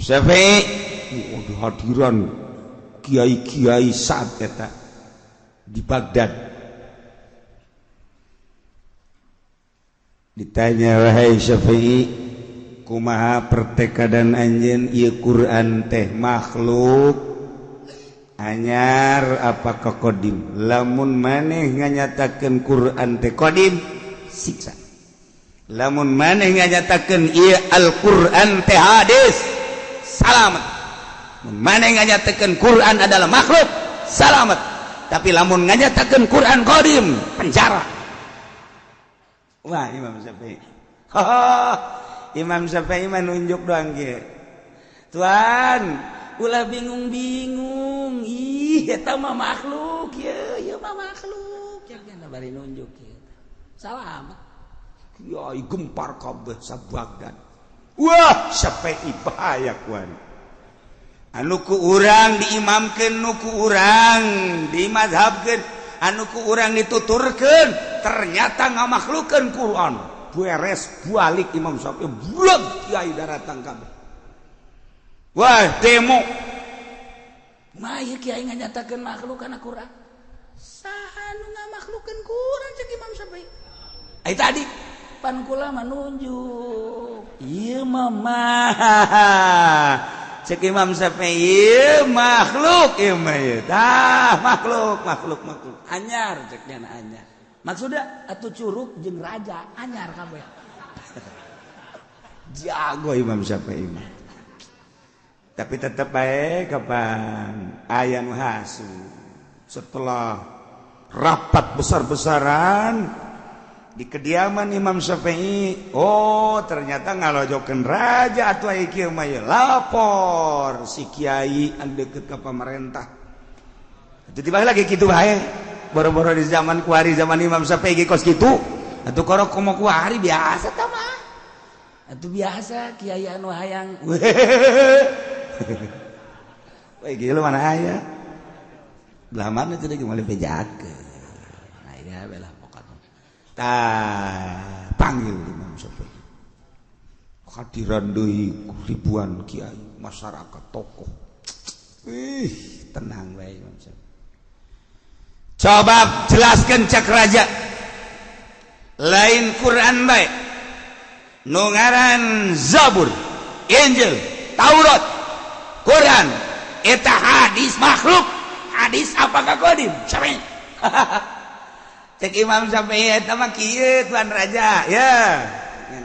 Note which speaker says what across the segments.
Speaker 1: Syafi'i hadiran kiai-kiai saat eta di Baghdad. Ditanya, wahai Syafi'i, kumaha pertekadan anjeun ieu Quran teh makhluk anyar apa kodim? Lamun maneh nganyatakeun Quran teh kodim, siksa. Lamun maneh nganyatakeun ieu Al-Quran teh hadis, salamet. Mun maneh nganyatakeun Quran adalah makhluk, salamet. Tapi lamun nganyatakeun Quran kodim, penjara. Wah, Imam Syafi'i. Imam Syafi'i mah nunjuk doang kieu. Tuan, ulah bingung-bingung. Ih, eta mah makhluk ieu, ieu mah makhluk. Cenah bari nunjuk kieu. Salamet. Kiai gempar kabeh sabagdan. Wah, Syafi'i bahaya kuan. Anu ku urang diimamkeun, nu ku urang dimazhabkeun, anu ku urang dituturkeun, ternyata ngamakhlukeun Quran. Beres balik Imam Syafi'i, blog kiai daratang kabeh. Wah, demo.
Speaker 2: Mah ieu kiai nganyatakeun makhluk kana Quran. Saha nu ngamakhlukeun Quran cek Imam Syafi'i? Ai tadi pan kula mah nunjuk. Ieu mah cek Imam Syafi'i ieu makhluk ieu mah ieu. Tah makhluk makhluk makhluk. Anyar cek nya anyar. Maksudnya atuh curug jeung raja anyar kabeh.
Speaker 1: Jago Imam Syafi'i mah. Tapi tetep bae kapan aya nu hasu. Setelah rapat besar-besaran di kediaman Imam Syafi'i, oh ternyata ngalojokeun raja atuh aya kieu mah ieu. Lapor si kiai anu deukeut ka pamarentah. Atuh tiba lagi kitu bae. Boro-boro di zaman kuari, zaman Imam Syafi'i ge kos kitu. Atuh korok komo kuari biasa tah mah.
Speaker 2: Atuh biasa kiai anu hayang.
Speaker 1: Weh gila mana aya. Belah mana teh geus moal bejakeun.
Speaker 2: Nah iya belah pokokna.
Speaker 1: Tah panggil Imam Syafi'i. Hadiran deui ribuan kiai, masyarakat, tokoh. Ih, tenang bae Imam Syafi'i. Coba jelaskan cak raja. Lain Quran bae. Nu ngaran Zabur, Injil, Taurat, Quran, eta hadis makhluk. Hadis apakah kodim? Syafi'i. Cek Imam Syafi'i eta mah kieu tuan raja, ya.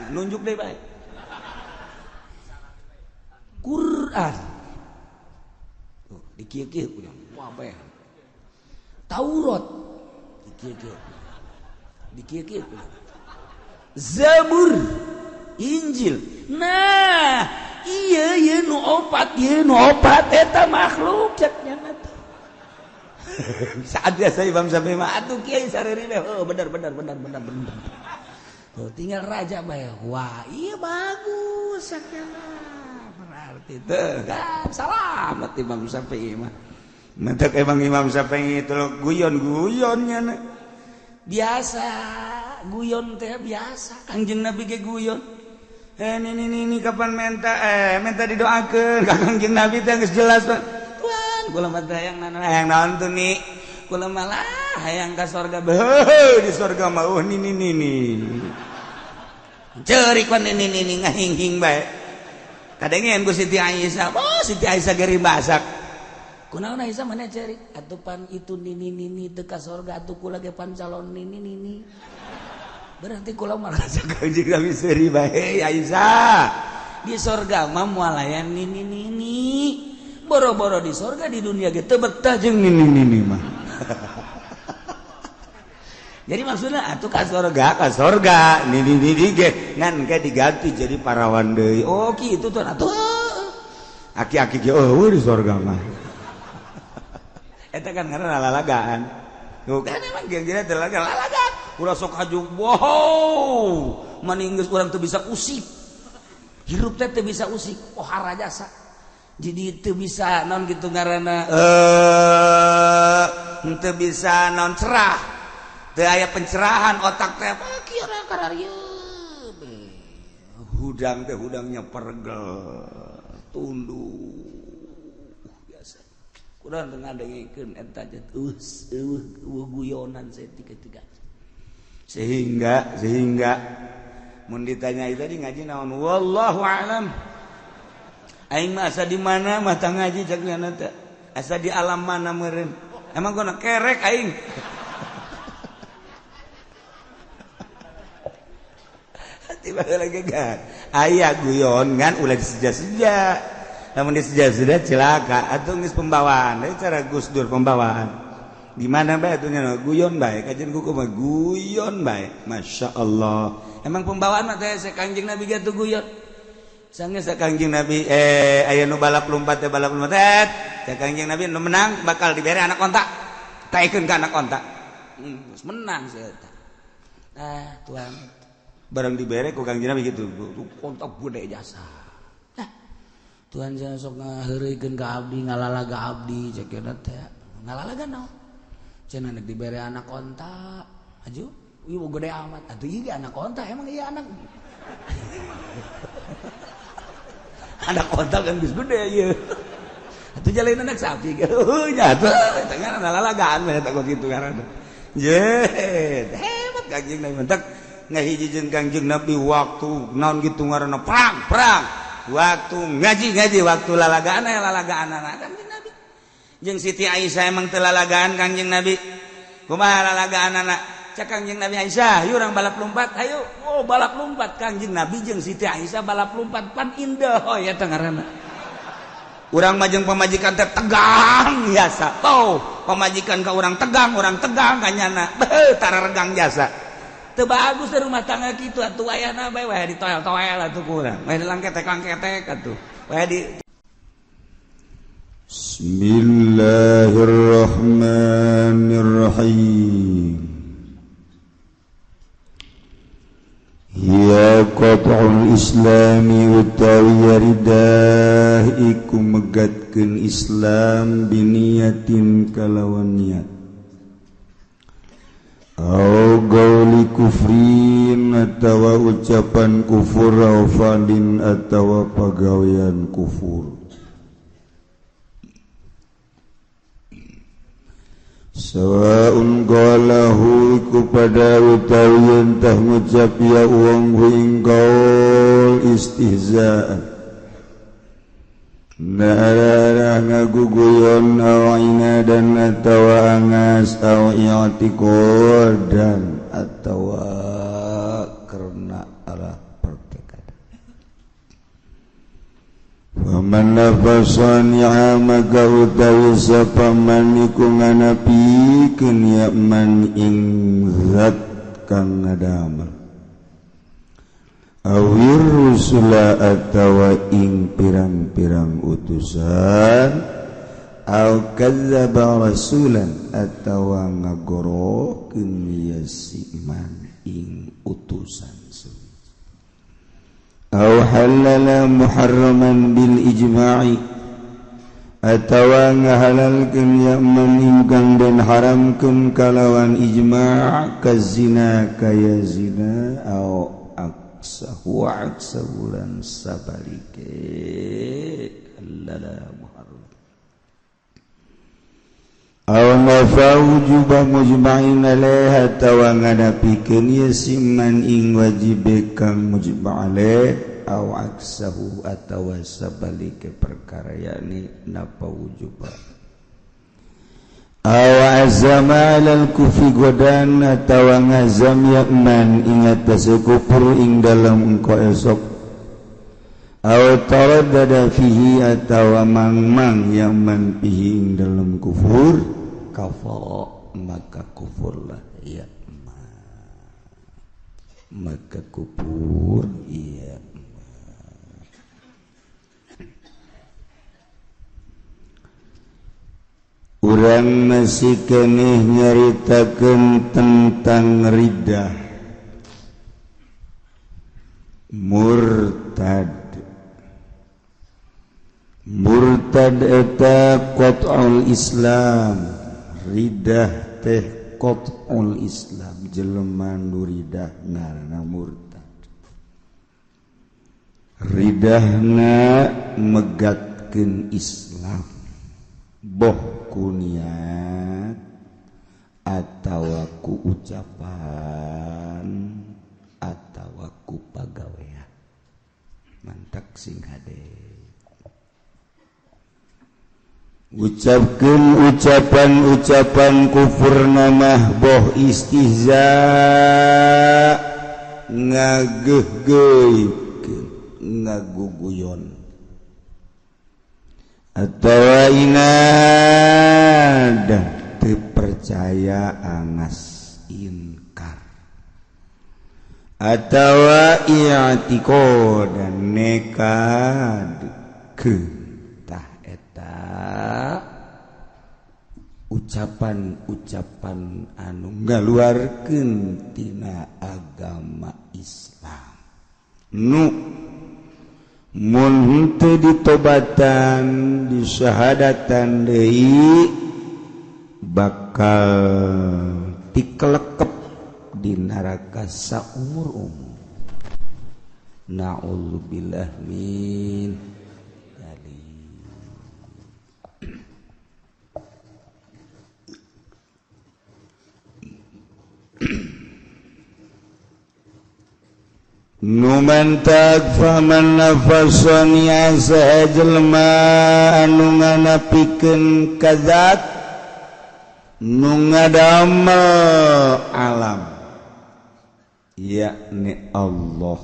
Speaker 1: Nunjuk deui bae.
Speaker 2: Quran. Tuh, di kieu-kieu urang. Wah bae. Taurat di kieu-kieu. Di kieu-kieu. Zabur, Injil. Nah, iya ieu nu opat, ieu nu opat eta makhluk cek nya teh.
Speaker 1: Saat biasa Imam Syafi'i mah
Speaker 2: atuh kiai sareri deh. Oh, bener bener bener bener bener. Tuh tinggal raja bae. Wah, iya bagus sakjana.
Speaker 1: Berarti teh kan salamet Imam Syafi'i mah. Mentek emang Imam Syafi'i itu guyon-guyonnya.
Speaker 2: Biasa, guyon teh biasa.
Speaker 1: Kangjeng Nabi ge guyon. Ini kapan minta minta didoakeun ka Kangjeng Nabi teh geus jelas Pak.
Speaker 2: Tuan, kula mah teh hayang naon
Speaker 1: hayang naon tuh nih.
Speaker 2: Kula malah hayang ka sorga.
Speaker 1: Beuh, di sorga mah oh nini nini. Ceurik pan nini nini ngahinghing bae. Kadengeun ku Siti Aisyah. Oh, Siti Aisyah geri masak.
Speaker 2: Kunaon Aisyah mana ceurik? Atuh pan itu nini nini teu ka sorga atuh kula ge pan calon nini nini. Berarti kula malah
Speaker 1: Kangjeng Nabi seuri bae Aisyah.
Speaker 2: Di sorga mah moal aya nini nini. Boro-boro di sorga di dunia ge teu betah
Speaker 1: jeung nini nini mah.
Speaker 2: Jadi maksudnya atuh
Speaker 1: ka sorga nini nini ge ngan ge diganti jadi parawan deui.
Speaker 2: Oh kitu tuh atuh.
Speaker 1: Aki-aki ge eueuh di sorga mah. Eta kan karena lalagaan. Tuh kan emang geus teh lalagaan.
Speaker 2: Ulah sok haju wow, maning geus urang teu bisa usik. Hirup teh teu bisa usik, pohara jasa. Jadi teu bisa naon kitu ngaranna
Speaker 1: teu bisa naon cerah. Teu aya pencerahan otak teh
Speaker 2: kieu kararieu.
Speaker 1: Hudang teh hudangnya pergel. Tunduk biasa. Kurang teu ngadengikeun eta teh eueuh guyonan saeutik-tiga. Sehingga mun ditanya itu tadi ngaji naon wallahu alam. Aing mah asa di mana mah tah ngaji cek nyana teh. Asa di alam mana meureun. Emang gua kerek aing. Tiba lagi kan aya guyon kan ulah diseja-seja. Namun diseja-seja celaka atuh geus pembawaan. Ieu cara Gus Dur pembawaan. Di mana bae atuh nya guyon bae kajian kuku mah guyon bae. Masya Allah. Emang pembawaan mah teh Kangjeng Nabi ge atuh guyon. Sanggeus Kangjeng Nabi aya nu balap lumpat teh balap lumpat teh Kangjeng Nabi nu menang bakal dibere anak onta. Taekeun ka anak onta. Geus menang sia eta. Ah tuan barang dibere ku Kangjeng Nabi gitu. Onta gede jasa. Nah, Tuhan jangan sok ngaheureuykeun ka abdi, ngalalaga abdi cek teh. Ngalalaga naon? Cenah nek dibere anak onta, aju, ieu gede amat. Atuh ieu anak onta, emang ieu anak. Anak onta kan geus gede ieu. Atuh jalain anak sapi. Heuh nya atuh eta ngalalagaan we eta kitu ngaranna. Ye, hebat Kangjeng Nabi mentak ngahiji jeung Kangjeng Nabi waktu naon gitu ngaranna perang perang waktu ngaji ngaji waktu lalagaan aya lalagaan Kangjeng Nabi jeung Siti Aisyah emang teu lalagaan Kangjeng Nabi kumaha lalagaanana cak Kangjeng Nabi Aisyah yuk urang balap lompat ayo oh balap lompat Kangjeng Nabi jeung Siti Aisyah balap lompat pan indah oh ya teh ngaranna urang mah jeung pamajikan teh tegang biasa oh pamajikan ka urang tegang kanyana beuh tara regang jasa teu bagus di rumah tangga kitu atuh ayana bae wae ditoel-toel atuh kurang wae dilangketek-langketek atuh wae di
Speaker 3: Bismillahirrahmanirrahim. Ya qat'ul islami utawi ridah iku megatkeun Islam biniyatin kalawan niat au gauli kufrin atawa ucapan kufur au fadin atawa pagawean kufur sawaun qalahu iku pada utawi entah ngucap ya wong ing qaul istihza'an Nara ngaguguyon aw inadan atawa angas aw i'tiqadan atawa karena arah pertekad. Faman nafasa ni'amaka utawi sapa man iku nganapikeun ya man ing zat kang ngadamel awir rusula atawa ing pirang-pirang utusan au kadzdzaba rasulan atawa ngagorokeun ya si man ing utusan au halala muharraman bil ijma'i atawa ngahalalkeun ya man ingkang den haramkeun kalawan ijma' kazina kaya zina au aksahu aksahulan sabalike lala muharram aw mafaujuba mujma'in alaiha tawa ngadapikeun ye siman ing wajibe kang mujma' alaih aw aksahu atawa sabalike perkara yakni napa wujuba aw azama alal kufri godan atawa ngazam yakman ingat kufur ing dalam engkau esok aw taraddada fihi atawa mangmang yakman fihi ing dalam kufur kafara maka kufurlah yakman maka kufur iya. Urang masih keneh nyaritakeun tentang riddah murtad. Murtad eta qat'ul Islam, riddah teh qat'ul Islam, jelema nu riddah ngaranna murtad. Ridahna megatkeun Islam boh ku niat atawa ku ucapan atawa ku pagawean mantak sing hade ucapkeun ucapan-ucapan kufur namah boh istihza ngageuh-geuhkeun ngaguguyon atawa inad teu percaya angas inkar atawa i'tiqad nekad tah eta ucapan-ucapan anu ngaluarkeun tina agama Islam nu mun henteu ditobatan disyahadatan deui bakal tikelekep di neraka saumur-umur. Na'udzubillah min dzalik. Numantak faman nafasan saha jelema anu nganapikeun kazat nu ngadamel alam yakni Allah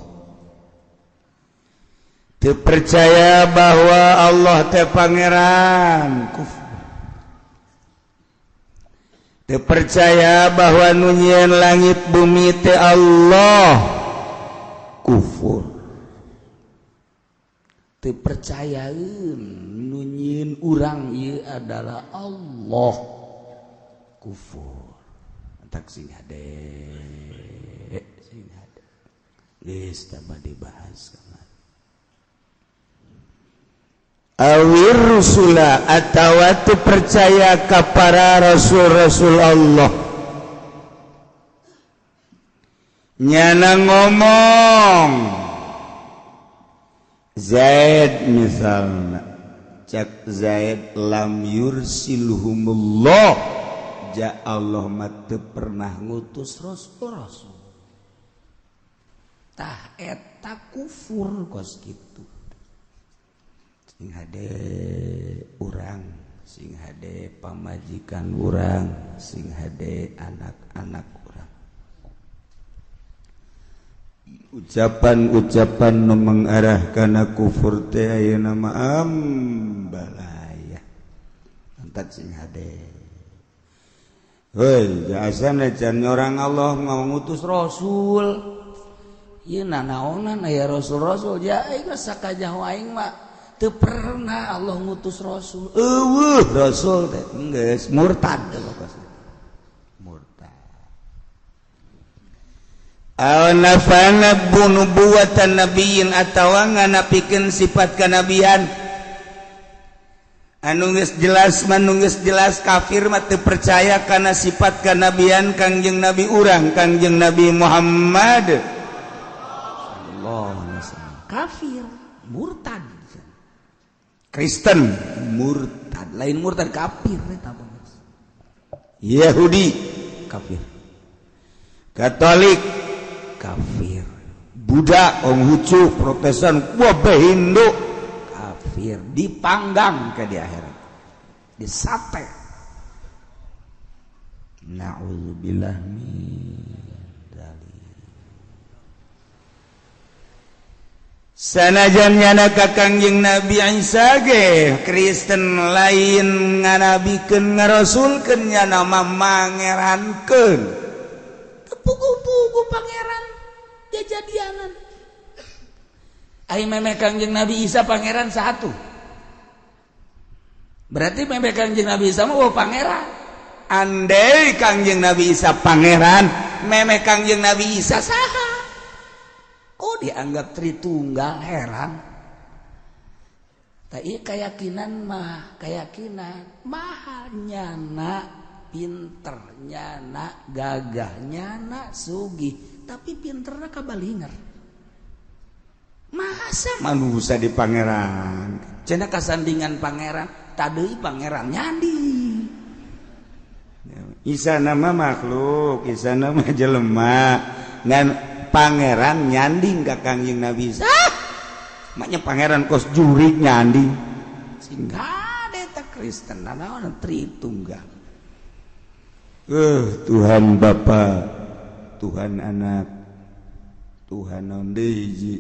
Speaker 3: teu percaya bahwa Allah teh pangeran kufur teu percaya bahwa nu nyieun langit bumi teh Allah kufur
Speaker 2: teu percayaeun nu nyieun urang ieu adalah Allah kufur tak sing hade sing hade geus tambah dibahas kamari
Speaker 3: awir rusula atawa teu percaya ka para rasul-rasul Allah nyana ngomong Zaid misalna cak Zaid lam yursilhumullah ja Allah mah teu pernah ngutus rasul-rasul
Speaker 2: tah eta kufur kos kitu sing hade urang sing hade pamajikan urang sing hade anak-anak urang
Speaker 3: ucapan-ucapan nu mengarah kana kufur teh ayeuna mah ambalaya entak sing hade heuy jasana can nyorang Allah ngutus
Speaker 2: rasul ieu nanaonan aya rasul-rasul ja aing sakajaho aing mah teu pernah Allah ngutus rasul
Speaker 3: eueuh rasul teh geus murtad pokokna murtad aw nafana nubuwatan nabiyyin atawa nganapikeun sifat kanabian anu geus jelas manu geus jelas kafir mah teu percaya kana sifat kanabian Kangjeng Nabi urang Kangjeng Nabi Muhammad
Speaker 2: sallallahu alaihi wasallam kafir murtad
Speaker 3: Kristen
Speaker 2: murtad lain murtad kafir eta
Speaker 3: Yahudi
Speaker 2: kafir
Speaker 3: Katolik
Speaker 2: kafir
Speaker 3: Buddha Konghucu Protestan wabeh Hindu
Speaker 2: kafir dipanggang ke di akhirat disate
Speaker 3: na'udzubillah min dzalik sanajan nyana ka Kangjeng Nabi Isa ge Kristen lain nganabikeun ngarasulkeun nyana mah mangerankeun
Speaker 2: teu pugu-pugu pangeran jajadianan ai meme Kangjeng Nabi Isa pangeran satu berarti meme Kangjeng Nabi Isa mah oh pangeran
Speaker 3: andai Kangjeng Nabi Isa pangeran meme Kangjeng Nabi Isa saha
Speaker 2: kok dianggap Tritunggal heran tak iya keyakinan mah keyakinan mahal nyana pinter nyana gagah nyana sugih tapi pinterna kabalinger
Speaker 1: Masa manusia di pangeran cenah kasandingan pangeran tadi pangeran nyandi.
Speaker 3: Isa nama makhluk, Isa nama jelema ngan pangeran nyanding ka Kangjeng Nabi Isa. Maknya pangeran kos jurik nyanding
Speaker 1: sehingga eta Kristen naon Tritunggal.
Speaker 3: Tuhan Bapa, Tuhan Anak, Tuhan naon deui hiji.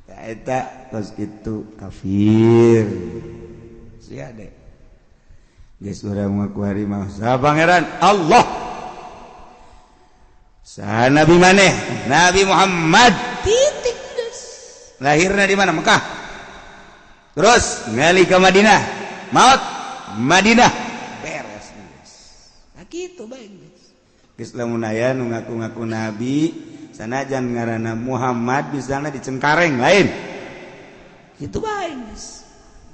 Speaker 3: Ya eta kos kitu kafir. Sia deh. Geus urang ngaku harimau. Saha pangeran? Allah. Saha nabi maneh? Nabi Muhammad.
Speaker 1: Titik geus.
Speaker 3: Lahirna di mana? Mekah. Terus ngali ke Madinah. Maut Madinah.
Speaker 1: Beres geus. Nah kitu bae geus.
Speaker 3: Geus lamun aya nu ngaku-ngaku nabi sanajan ngaranna Muhammad misalna di Cengkareng lain.
Speaker 1: Kitu bae geus.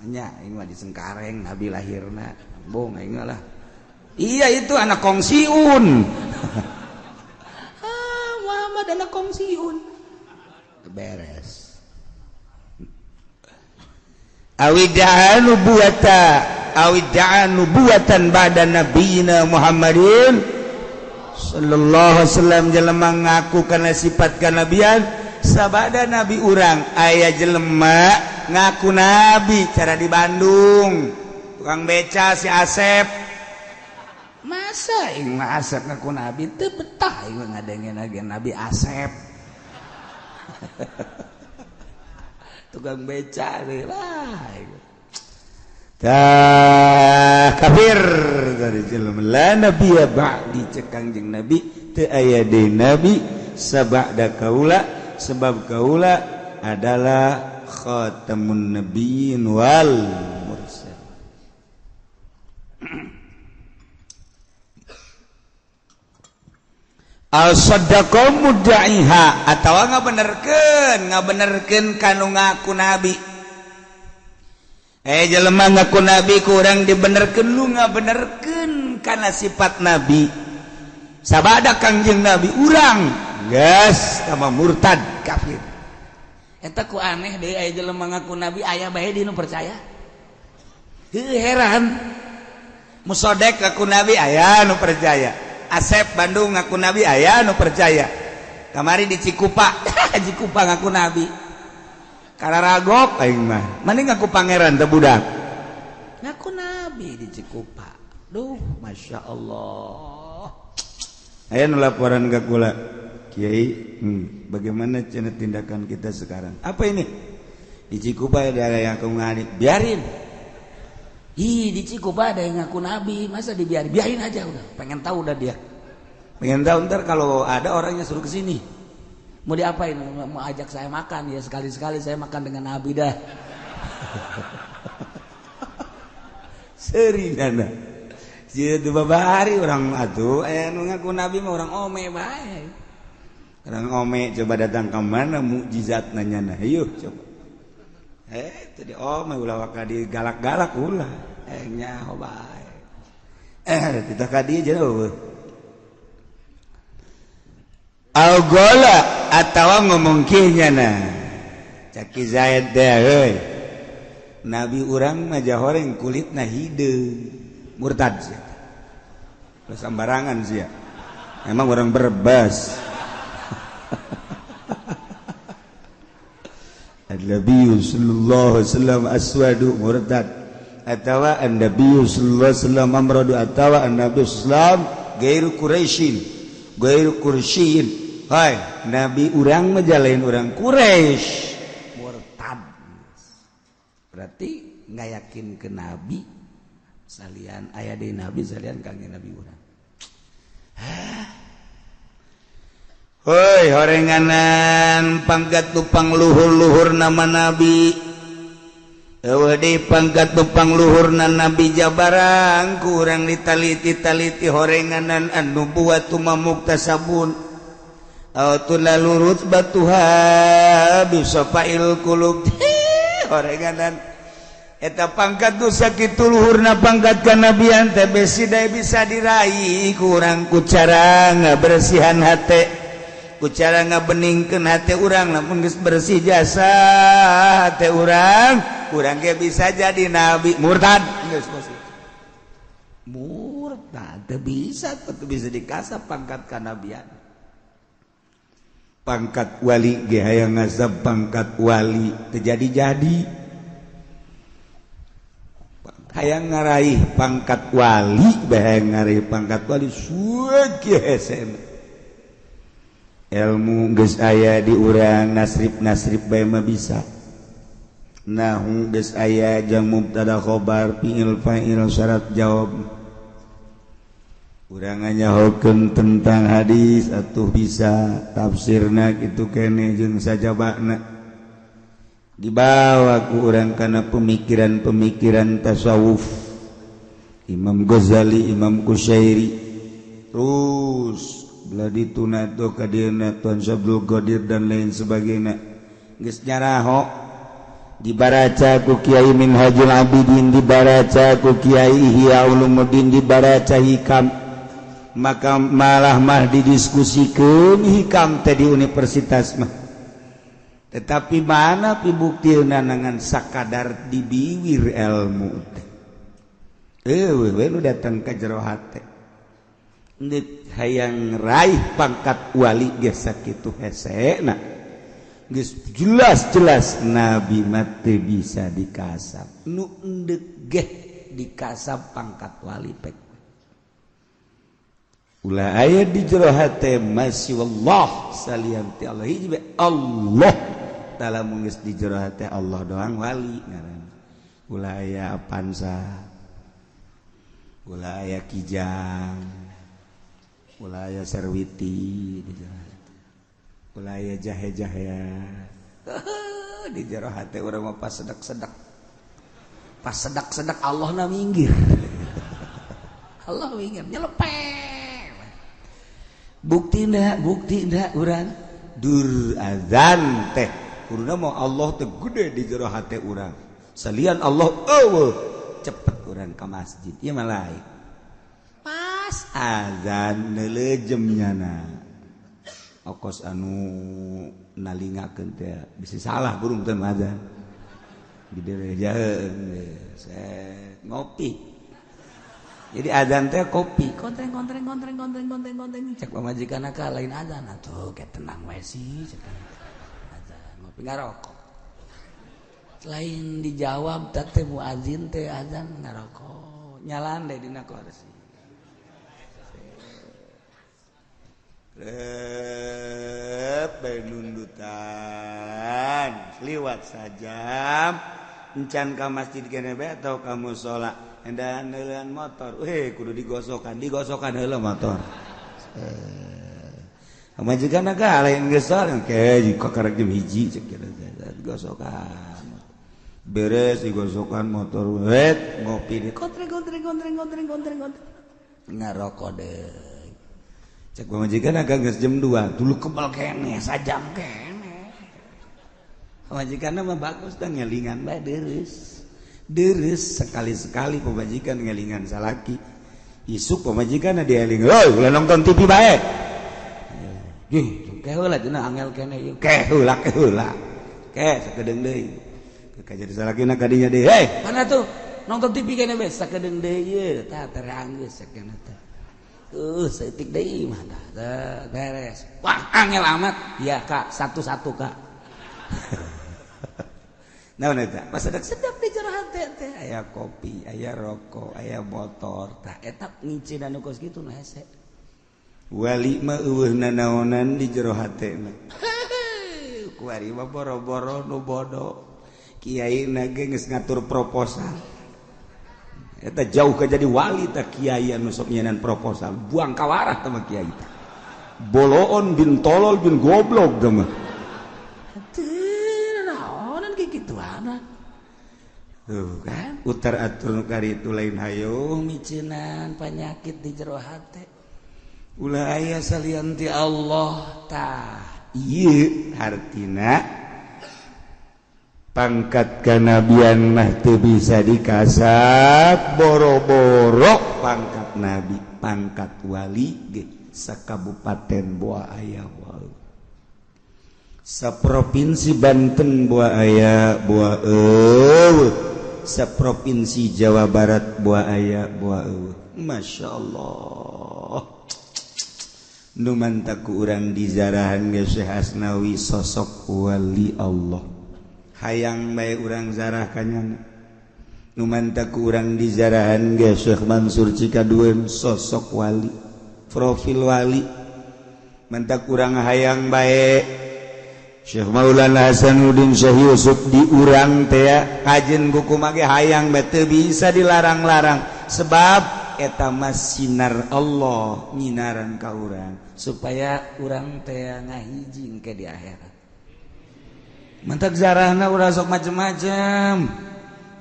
Speaker 1: Nya aing mah di Cengkareng nabi lahirna. Bong aing lah.
Speaker 3: Iya itu anak kongsiun.
Speaker 1: Ah, Muhammad anak kongsiun. Beres.
Speaker 3: Awida'a nubuwata, awida'a nubuwatan ba'da nabiyina Muhammadin sallallahu alaihi wasallam. Jelema ngaku kana sifat kanabian sabada nabi urang. Aya jelema ngaku nabi cara di Bandung tukang beca si Asep.
Speaker 1: Masa aing mah Asep ngaku nabi teu betah aing ngadengeun nabi Asep. Tukang beca lah.
Speaker 3: Tah kafir dari jelema la nabiyya ba'di cek Kangjeng Nabi teu aya deui nabi sabada kaula sebab kaula adalah khatamun nabiyyin wal mursal. Al sadaqah mudda'iha atawa ngabenerkeun kanu ngaku nabi. Jelema ngaku nabi kurang dibenerkeun lu ngabenerkeun kana sifat nabi. Sabada Kangjeng Nabi urang geus tambah murtad kafir.
Speaker 1: Eta ku aneh deui aya jelema ngaku nabi aya bae di nu percaya. Heuh heran.
Speaker 3: Musodek ngaku nabi aya nu percaya. Asep Bandung ngaku nabi aya nu percaya. Kamari di Cikupa,
Speaker 1: Cikupa ngaku nabi.
Speaker 3: Kararagok aing mah. Mending ngaku pangeran teh budak.
Speaker 1: Ngaku nabi di Cikupa. Duh, Masya Allah.
Speaker 3: Aya nu laporan ka kula. Kiai, bagaimana cenah tindakan kita sekarang? Apa ini? Di Cikupa ada yang ngaku nabi, biarin.
Speaker 1: Ih, di Cikupa ada yang ngaku nabi, masa dibiarin? Biarin aja udah. Pengen tahu udah dia.
Speaker 3: Pengen tahu ntar kalau ada orangnya suruh ke sini.
Speaker 1: Mau diapain? Mau ajak saya makan ya, sekali-sekali saya makan dengan nabi dah.
Speaker 3: Seri nana. Sieu babari orang atuh aya nu ngaku nabi mah orang ome bae. Orang ome coba datang ke mana mukjizat nanya nah, yuk coba. Tadi ome ulah waka digalak-galak ulah. Nyaho bae. Titah ka dieu jauh. Al-gola atawa ngomong kieu na. Caki Zaid teh euy. Nabi urang mah jahoreng kulitna hideung. Murtad sia. Ulah sambarangan sia. Emang orang Berbas. An-Nabi sallallahu alaihi wasallam aswadu murtad atawa an-Nabi sallallahu alaihi wasallam amradu atawa an-Nabi sallallahu alaihi wasallam gairu Quraisyin gairu Quraisyin. Hai, nabi urang mah jalain urang Quraisy
Speaker 1: murtad. Berarti nggak yakin ke nabi salian aya deui nabi salian kangjeng nabi urang.
Speaker 3: Hoi horenganan pangkat tupang luhur-luhur nama nabi. Eueuh deui pangkat tupang luhurna nabi jabarang kurang ditaliti-taliti horenganan anu buat muktasabun. Aw tulalu rutbatuha bisafail qulub. Horenganan eta pangkat nu sakitu luhurna pangkat kanabian teh besi dae bisa diraih kurang ku cara ngabersihan hate. Ku cara ngabeningkeun hate urang, lamun geus bersih jasa hate urang, urang ge bisa jadi nabi. Murtad geus pasti. Murtad teu bisa, teu bisa dikasap pangkat kanabian. Pangkat wali ge hayang ngasap pangkat wali teu jadi-jadi. Hayang ngaraih pangkat wali, hayang ngaraih pangkat wali suwe hese. Ilmu geus aya di urang, nasrib-nasrib bae mah bisa. Nahu geus aya jang mubtada khobar fi'il fa'il syarat jawab. Urang nyahokeun tentang hadis atuh bisa tafsirna kitu keneh jeung sajabana. Dibawa ku urang kana pemikiran-pemikiran tasawuf Imam Ghazali, Imam Kusyairi, terus belah dituna tuh kadieuna Tuan Syabdul Qadir dan lain sebagainya. Geus nyaraho dibaraca ku Kiai Minhajul Abidin, dibaraca ku Kiai Ihya Ulumuddin, dibaraca Hikam, maka malah mah didiskusikeun Hikam teh di universitas mah. Tetapi mana pibuktina dengan sakadar dibiwir ilmu teh. Eueuh we nu datang ka jero hate. Ndek hayang raih pangkat wali ge sakitu hesena. Geus jelas-jelas nabi mah teu bisa dikasap. Nu endek ge dikasap pangkat wali pek. Ulah aya di jero hate masih wallah salian ti Allah hiji bae Allah. Dalam geus di jero hate Allah doang wali ngaranna. Ulah aya Avanza, ulah aya Kijang, ulah aya Serwiti di jero hate. Ulah aya jahe-jahea. Di jero hate urang mah pas sedak-sedak. Pas sedak-sedak Allah na minggir. Allah minggir nyelepeng. Bukti ndak urang dur azan teh. Kuruna mau Allah teh gede di jero hate urang. Salian Allah eueuh cepet urang ka masjid. Ieu mah lain. Pas azan neulejem nyana. Okos anu nalingakeun teh bisa salah burung teh azan. Gede jaheun set ngopi. Jadi azan teh kopi. Kontreng kontreng kontreng kontreng kontreng kontreng cek pamajikan ka lain azan atuh ke tenang we sih cek. Azan ngopi ngarokok. Lain dijawab teh muazin teh azan ngarokok. Nyalan deh dina kursi. Rep bae nundutan liwat sajam encan ka masjid kene bae atau ka musala endahan heuleun motor weh kudu digosokan digosokan heula motor pamajikan ka lain geus ke jika karek jam 1 cek digosokan beres digosokan motor wet ngopi di kontreng kontreng kontreng kontreng kontreng kontreng ngarokok deui. Cek pamajikan agak geus jam 2, dulu kebal keneh sajam keneh. Pamajikanna mah bagus dah ngelingan bae deres. Deres sekali-sekali pamajikan ngelingan salaki. Isuk pamajikanna dieling, "Heuh, ulah nonton TV bae." Gih, ke heula cenah angel keneh ieu. Ke heula ke heula. Ke sakedeung deui. Ke jadi salakina kadinya deui, "Hei, mana tuh? Nonton TV keneh bae sakedeung deui ieu." Tah terang geus sakeuna teh. Setik deui mah tah beres. Wah, angel amat. Ya, Kak, satu-satu, Kak. Naon eta? Pas sedap-sedap di jero hate teh aya kopi, aya rokok, aya motor. Tah eta ngincinan nu kos kitu nu hese. Wali mah eueuh nanaonan di jero hatena. Kuari mah boro-boro nu bodoh. Kiai na ge geus ngatur proposal. Eta jauh ke jadi wali tak kiai anu sok nyenan proposal buang kawarah teh mah kiai teh boloon bin tolol bin goblok teh mah teu naonan kikituana tuh kan utar atur nu karitu lain hayo miceunan panyakit di jero hate ulah aya salian ti Allah tah ieu hartina pangkat kanabian mah teu bisa dikasap boro-boro pangkat nabi pangkat wali ge sakabupaten Boa aya wae. Saprovinsi Banten buah aya buah eueuh, saprovinsi Jawa Barat buah aya buah eueuh. Masya Allah, nu mantak ku urang dizarahan ge Syekh Asnawi sosok wali Allah. Hayang bae urang zarah kanyana. Nu mantak ku urang dizarahan ge Syekh Mansur Cikaduen sosok wali, profil wali. Mantak urang hayang bae Syekh Maulana Hasanuddin Syekh Yusuf di urang teh kajen kuku mage hayang bae teu bisa dilarang-larang sebab eta mah sinar Allah nyinaran ka urang
Speaker 2: supaya urang teh ngahiji ke di akhirat.
Speaker 1: Mantak zarahna urang sok macem-macem.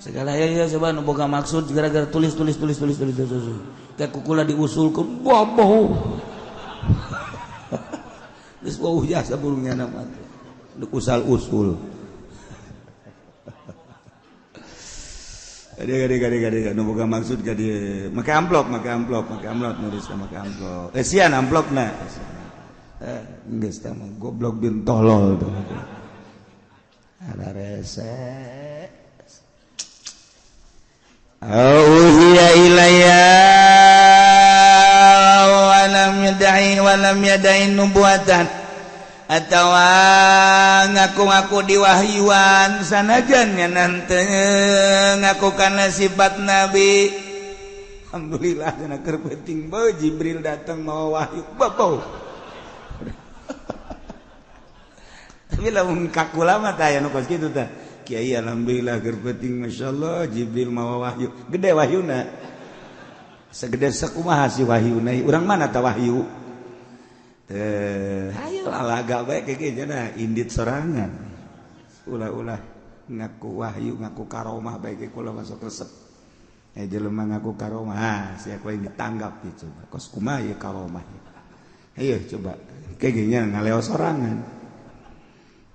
Speaker 1: Segala ya ya coba nu boga maksud gara-gara tulis tulis tulis tulis tulis tulis. Teh kukula diusulkeun boboh. Geus wauh jasa burungnya nama teh. Usal usul. Gade gade gade gade nu boga maksud ka dieu. Make amplop, make amplop, make amplop nulis make amplop. Sian amplopna. Geus teh mah goblok bin tolol tuh. Ada rese.
Speaker 3: Auhiya ilayya wa lam yad'i wa lam yad'i nubuwatan atawa ngaku-ngaku diwahyuan sanajan nya nante ngaku kana sifat nabi.
Speaker 1: Alhamdulillah cenah keur penting bae Jibril datang mawa wahyu babau. Tapi lamun kakula mah tah aya nu kos kitu tah. Kiai alhamdulillah keur penting masyaallah Jibril mawa wahyu. Gede wahyuna. Segede sakumaha si wahyuna? Urang mana tah wahyu? Teh, hayo lalaga bae kieu cenah indit sorangan. Ulah-ulah ngaku wahyu, ngaku karomah bae ge kula masuk resep. Jelema ngaku karomah, ah sia ku ditanggap ieu coba. Kos kumaha ieu karomah? Ayo coba. Kieu nya ngaleo sorangan.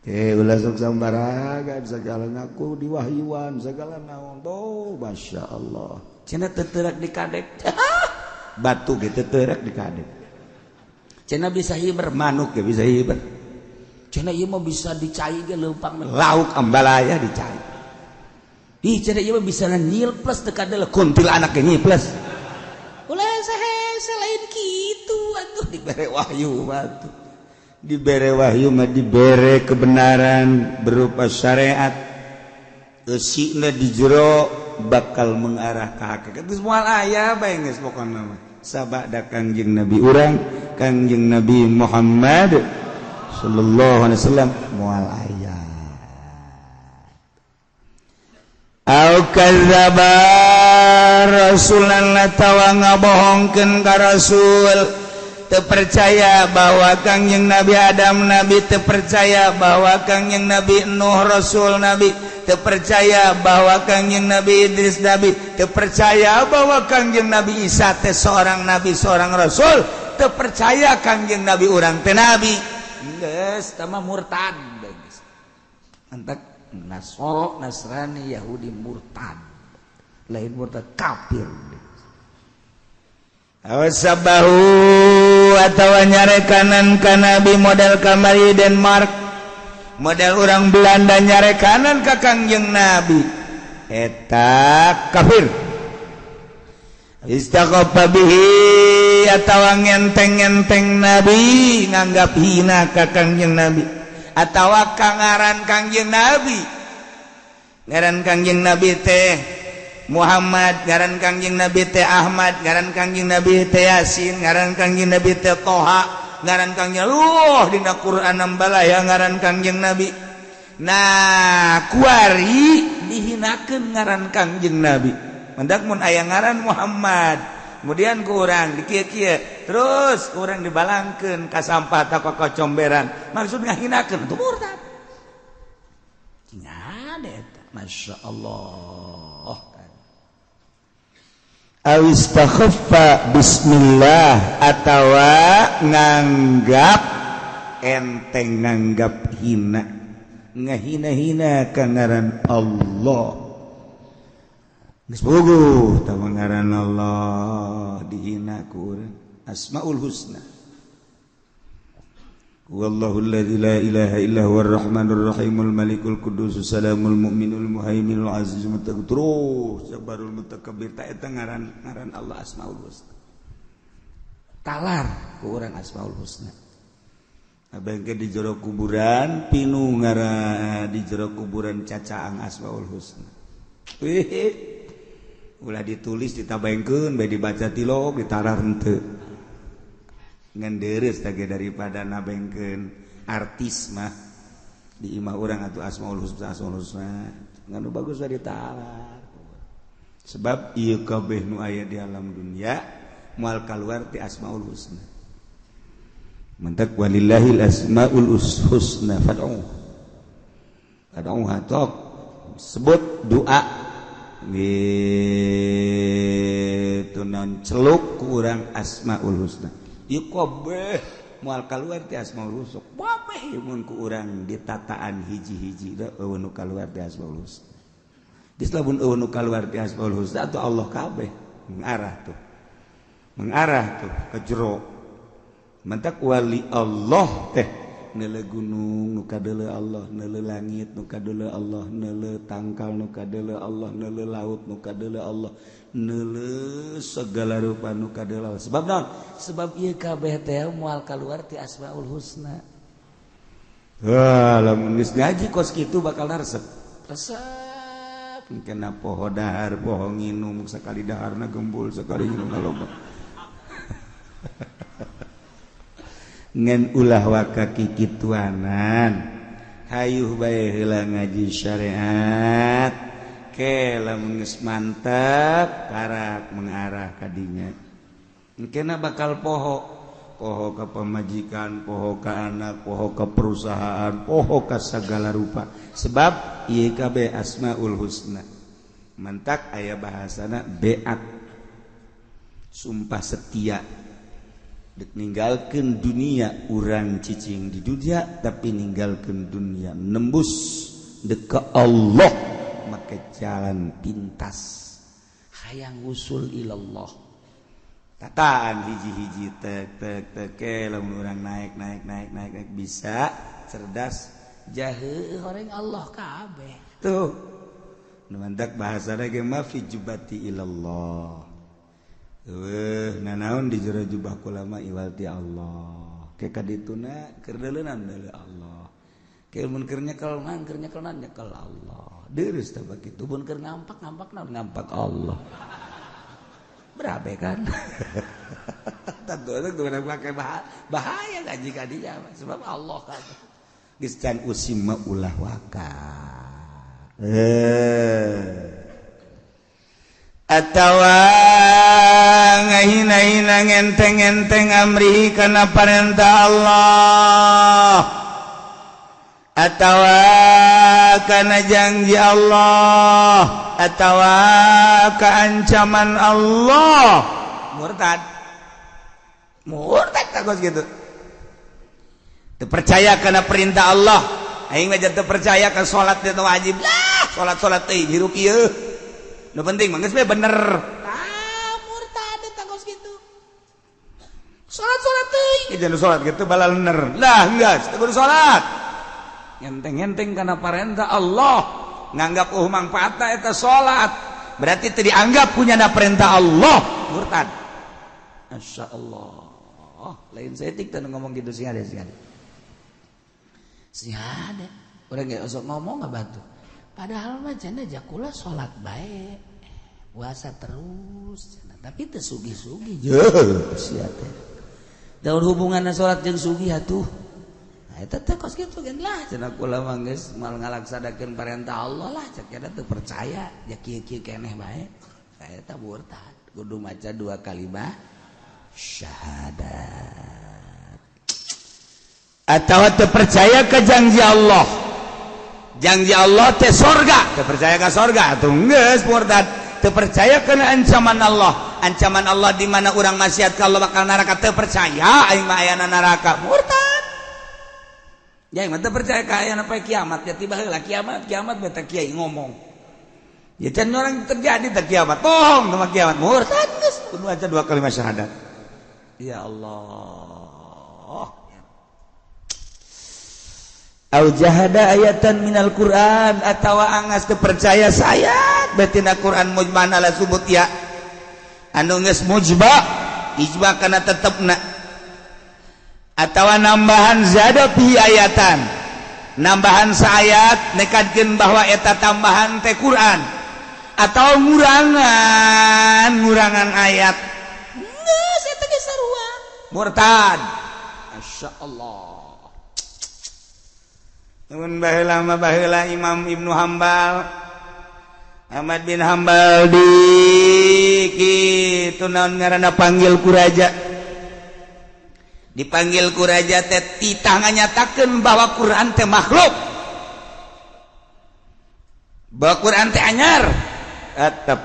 Speaker 1: Teh ulah sok sambaraga segala ngaku diwahyuan segala naon. Oh, masyaallah.
Speaker 2: Cenah teu teurak di kadek.
Speaker 1: Batu ge teu teurak di kadek.
Speaker 2: Cenah bisa hiber,
Speaker 1: manuk ge bisa hiber.
Speaker 2: Cenah ieu mah bisa dicai ge leumpang
Speaker 1: lauk ambalaya dicai.
Speaker 2: Ih cenah ieu mah bisa nyilples teu kadeuleuk
Speaker 1: kuntilanak ge nyiples.
Speaker 2: Ulah saha lain kitu atuh
Speaker 1: dibere wahyu mah tuh. Dibere wahyu mah dibere kebenaran berupa syariat. Eusina di jero bakal mengarah ka hakikat. Geus moal aya bae geus pokona mah. Sabada Kangjeng Nabi urang, Kangjeng Nabi Muhammad sallallahu alaihi wasallam moal aya.
Speaker 3: Au kadzdzaba rasulan atawa ngabohongkeun ka rasul. Terpercaya bahwa Kangjeng Nabi Adam nabi, terpercaya bahwa Kangjeng Nabi Nuh rasul nabi, terpercaya bahwa Kangjeng Nabi Idris nabi, terpercaya bahwa Kangjeng Nabi Isa teh seorang nabi seorang rasul, terpercaya Kangjeng Nabi urang teh nabi.
Speaker 2: Geus tah mah murtad geus. Antak Nasoro, Nasrani, Yahudi murtad. Lain murtad kafir.
Speaker 3: Awasabahu atawa nyarekanan ka nabi model kamari Denmark, model urang Belanda nyarekanan ka Kangjeng Nabi, eta kafir. Istaqafa bihi atawa ngenteng-ngenteng nabi, nganggap hina ka Kangjeng Nabi atawa kangaran Kangjeng Nabi. Ngaran Kangjeng Nabi teh Muhammad, ngaran Kangjeng Nabi teh Ahmad, ngaran Kangjeng Nabi teh Yasin, ngaran Kangjeng Nabi teh Toha, ngaran Kangjeng Luh dina Quran ambalaya ngaran Kangjeng Nabi. Nah, kuari
Speaker 2: dihinakeun ngaran Kangjeng Nabi.
Speaker 1: Mendak mun aya ngaran Muhammad, kemudian ku urang dikieu-kieu, terus ku urang dibalangkeun ka sampah ta ka kocomberan. Maksud ngahinakeun itu murtad.
Speaker 2: Cing ada eta, Masya Allah.
Speaker 3: Awistakhaffa bismillah atawa nganggap enteng, nganggap hina, ngahina-hina ka ngaran Allah. Geus puguh tah ngaran Allah dihina ku urang. Asmaul Husna. Wallahu alladzi la ilaha illa huwar rahmanur rahimul malikul quddus salamul mu'minul muhaiminul azizul mutakabbir terus jabarul mutakabbir ta eta ngaran ngaran Allah Asmaul Husna. Talar ku urang Asmaul Husna. Abengke di jero kuburan pinu ngaran di jero kuburan cacaang Asmaul Husna. Wih, ulah ditulis ditabaengkeun bae dibaca tilok ditarar henteu. Ngan deres tage daripada nabengkeun artis mah di imah urang atuh Asmaul Husna Asmaul Husna ngan bagus bae ditalar. Sebab ieu kabeh nu aya di alam dunia moal kaluar ti Asmaul Husna. Mantak walillahil asmaul husna fad'u. Fad'u tok sebut doa gitu non celuk ku urang Asmaul Husna. Ieu kabeh moal kaluar ti Asmaul Husna. Kabeh mun ku urang ditataan hiji-hiji da eueuh nu kaluar ti Asmaul Husna. Geus lamun eueuh nu kaluar ti Asmaul Husna atuh Allah kabeh mengarah tuh. Mengarah tuh ke jero. Mantak wali Allah teh neuleuh gunung nu kadeuleuh Allah, neuleuh langit nu kadeuleuh Allah, neuleuh tangkal nu kadeuleuh Allah, neuleuh laut nu kadeuleuh Allah, neuleuh segala rupa nu kadeuleuh Allah. Sebab naon?
Speaker 2: Sebab ieu kabeh teh moal kaluar ti Asmaul Husna.
Speaker 3: Wah, lamun geus ngaji kos kitu bakal resep.
Speaker 2: Resep.
Speaker 3: Kena poho dahar, poho nginum, sekali daharna gembul, sekali nginum loba. Ngan ulah waka kikituanan hayuh bae heula ngaji syariat ke lamun geus mantep karak mengarah ka dinya engkena bakal poho poho ka pamajikan, poho ka anak, poho ka perusahaan, poho ka sagala rupa sebab ieu kabeh Asmaul Husna. Mantak aya bahasana beat sumpah setia dek ninggalkeun dunia urang cicing di dunia tapi ninggalkeun dunia nembus dek ke Allah make jalan pintas
Speaker 2: hayang usul ilallah
Speaker 3: tataan hiji-hiji tek tek tek lamun urang naik naik naik naik naik bisa cerdas
Speaker 2: jahe horeng Allah kabeh
Speaker 3: tuh nu mantak bahasana ge mah fi jubati ilallah. Eueuh nanaon di jero jubah kula mah iwal ti Allah. Ke kadituna keur deuleunan deuleu Allah. Ke mun keur nyekel mah keur nyekelna nyekel Allah. Deurus teh bakitu
Speaker 2: mun keur ngampak ngampak naon
Speaker 3: ngampak Allah.
Speaker 2: Berabe kan?
Speaker 3: Tentu itu pakai bahaya ngaji ka dinya sebab Allah kan. Geus can usim mah ulah waka. Atawa ngahina-hina ngenteng-ngenteng amri kana parentah Allah atawa kana janji Allah atawa keancaman Allah murtad murtad tagos gitu teu percaya kana perintah Allah aing mah teu percaya ka salat teh wajib lah salat-salat teh hirup ieu nu penting mah geus we bener.
Speaker 2: Ah, murtad eta kos kitu. Salat-salat teuing.
Speaker 3: Jangan salat kitu balalener. Lah geus teu kudu salat.
Speaker 2: Ngenteng-ngenteng kana parentah Allah,
Speaker 3: nganggap mangfaatna eta salat. Berarti teu dianggap punya perintah Allah, murtad.
Speaker 2: Masyaallah. Lain saeutik teh ngomong kitu sing ada sing ada. Sing ada. Urang ge osok ngomong ngabatu. Padahal mah cenah jakula salat bae, puasa terus cenah, tapi teu sugih-sugih. Jeuh sia teh. Daun hubunganna salat jeung sugih atuh. Nah eta teh kos kitu geun lah cenah kula mah geus moal ngalaksanakeun parentah Allah lah cek eta teu percaya, ja kieu-kieu keneh bae. Eta murtad, kudu maca dua kalimat syahadat.
Speaker 3: Atawa teu percaya ka janji Allah. Janji Allah teh sorga, teu percaya ka sorga atuh geus murtad. Teu percaya kana ancaman Allah, ancaman Allah di mana urang maksiat ka Allah bakal neraka teu percaya aing mah ayana neraka murtad.
Speaker 2: Ya aing mah teu percaya ka ayana poe kiamat ya tiba heula kiamat kiamat beta kiai ngomong.
Speaker 3: Ya can orang terjadi teh kiamat, bohong sama kiamat murtad geus kudu aja dua kalimat syahadat.
Speaker 2: Ya Allah.
Speaker 1: Au jahada ayatan minal Quran atawa angas kepercaya sayat betina Quran mujman ala subut ya anu geus mujba ijma kana tetepna atawa nambahan zada fi ayatan nambahan saayat nekadkeun bahwa eta tambahan teh Quran atau ngurangan ayat geus eta ge sarua murtad. Masyaallah. Mun baheula mah baheula Imam Ibnu Hambal Ahmad bin Hambal di kitu naon ngaranna panggil ku raja, dipanggil ku raja teh titah nganyatakeun bahwa Quran teh makhluk, bahwa Quran teh anyar. Tetep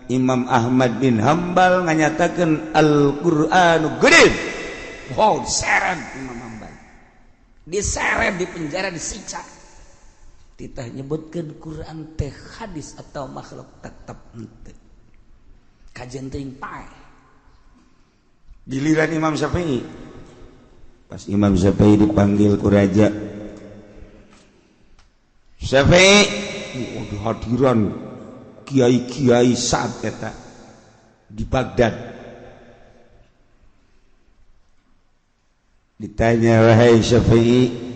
Speaker 1: Imam Ahmad bin Hambal nganyatakeun Al-Qur'anu gede. Wow, diseret Imam Hambal, diseret di penjara, disiksa. Titah nyebutkeun Quran teh hadis atau makhluk tetep henteu. Kajen teuing paeh. Giliran Imam Syafi'i, pas Imam Syafi'i dipanggil ku raja Syafi'i, waduh hadiran kiai-kiai saat eta di Baghdad. Ditanya, wahai Syafi'i,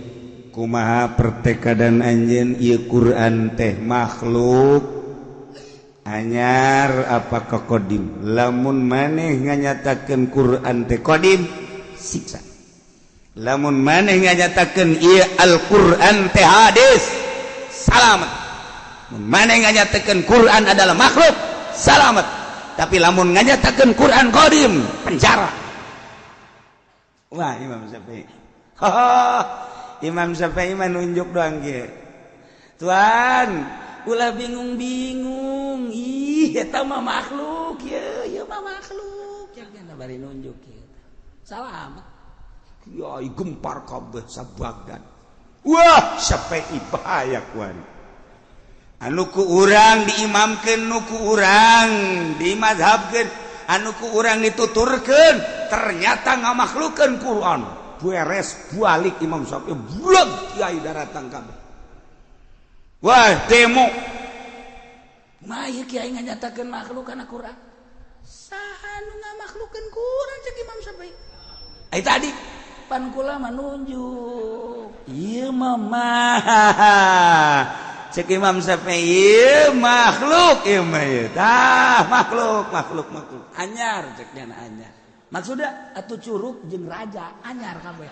Speaker 1: kumaha pertekadan anjeun ieu Quran teh makhluk anyar apa kodim? Lamun maneh nganyatakeun Quran teh kodim, siksa. Lamun maneh nganyatakeun ieu Al-Quran teh hadis, salamet. Mun maneh nganyatakeun Quran adalah makhluk, salamet. Tapi lamun nganyatakeun Quran kodim, penjara. Wah, Imam Syafi'i. Imam Syafi'i mah nunjuk doang kieu. Tuan, ulah bingung-bingung. Ih, eta mah makhluk ieu, ieu mah makhluk. Cenah bari nunjuk kieu. Salamet. Kiai gempar kabeh sa-Baghdad. Wah, Syafi'i bahaya kuari. Anu ku urang diimamkeun, nu ku urang dimazhabkeun, anu ku urang dituturkeun, ternyata ngamakhlukeun Quran. Beres balik Imam Syafi'i, blog kiai daratang kabeh. Wah, demo.
Speaker 2: Mah ieu kiai nganyatakeun makhluk kana Quran. Saha nu ngamakhlukeun Quran cek Imam Syafi'i?
Speaker 1: Ai tadi pan kula mah nunjuk. Ieu mah cek Imam Syafi'i ieu makhluk ieu mah ieu. Tah makhluk makhluk makhluk.
Speaker 2: Anyar cek nya anyar. Maksudnya atuh curug jeung raja anyar kabeh.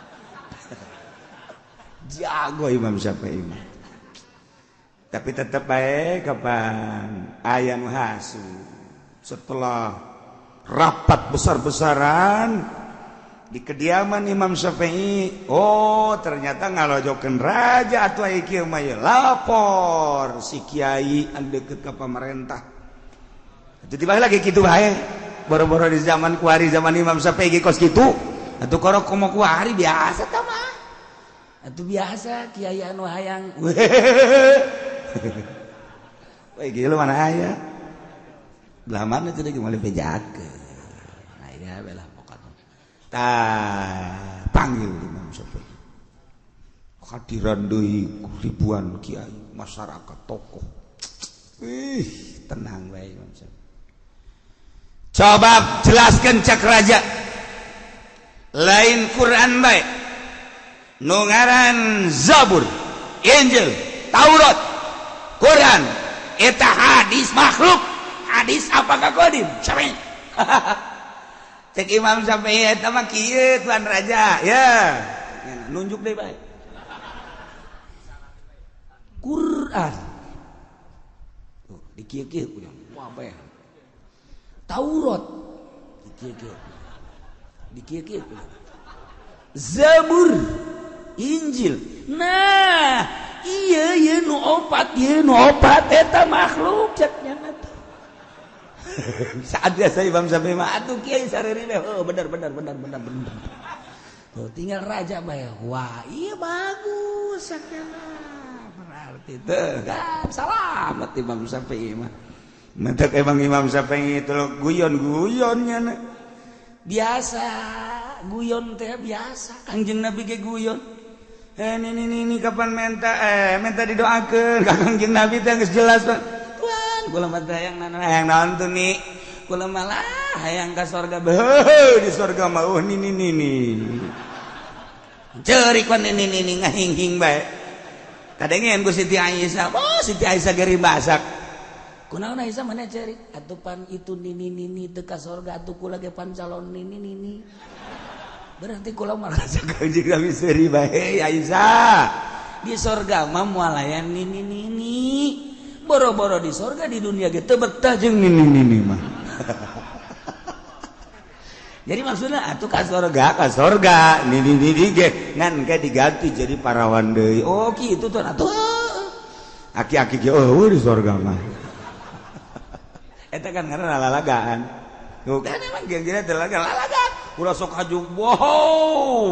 Speaker 1: Jago Imam Syafi'i mah. Tapi tetep bae kapan aya nu hasu. Setelah rapat besar-besaran di kediaman Imam Syafi'i, oh ternyata ngalojokeun raja atuh aya kieu mah ieu. Lapor si kiai anu deukeut ka pamarentah. Atuh tiba lagi kitu bae. Boro-boro di zaman kuari, zaman Imam Syafi'i ge kos kitu. Atuh korok komo kuari biasa tah mah.
Speaker 2: Atuh biasa kiai anu hayang.
Speaker 1: Weh gila mana aya. Belah mana teh geus moal bejakeun.
Speaker 2: Aya belah pokokna.
Speaker 1: Tah panggil Imam Syafi'i. Hadiran deui ribuan kiai, masyarakat, tokoh. Ih, tenang bae Imam Syafi'i. Coba jelaskan cak raja. Lain Quran bae. Nu ngaran Zabur, Injil, Taurat, Quran, eta hadis makhluk. Hadis apakah kodim? Syafi'i. Cek Imam Syafi'i eta mah kieu tuan raja, ya. Nunjuk deui bae.
Speaker 2: Quran. Tuh, dikieu-kieu kudu. Wah bae. Taurat dikieu-kieu. Dikieu-kieu kudu. Zabur, Injil. Nah, iya ieu nu opat, ieu nu opat eta makhluk cek nya teh.
Speaker 1: Saat biasa Imam Syafi'i mah atuh kiai sareri deh.
Speaker 2: Oh, bener bener bener bener bener. Tuh tinggal raja bae. Wah, iya bagus sakjana.
Speaker 1: Berarti teh kan salamet Imam Syafi'i mah. Mentek emang Imam Syafi'i itu guyon-guyonnya.
Speaker 2: Biasa, guyon teh biasa. Kangjeng Nabi ge guyon.
Speaker 1: Ini kapan minta minta didoakeun ka Kangjeng Nabi teh geus jelas Tuhan kula mah hayang hayang naon tuh nih kula malah hayang ka sorga beuh di sorga mah oh nini nini ceurik pan nini nini ngahinghing bae kadengeun ku Siti Aisyah. Oh Siti Aisyah geri basak kunaon Aisyah mana ceurik atuh pan itu nini nini teu ka sorga atuh kula ge pan calon nini nini berarti kula merasa Kangjeng Nabi seuri bae Aisyah di sorga mah moal aya nini nini boro-boro di sorga di dunia ge teu betah jeung nini nini mah. Jadi maksudnya atuh ka sorga nini nini ge ngan ke diganti jadi parawan deui. Oh kitu tuh atuh aki-aki ge eueuh di sorga mah. Eta kan ngaranna lalagaan. Tuh kan emang geus teh lalagaan. Ulah sok haju wow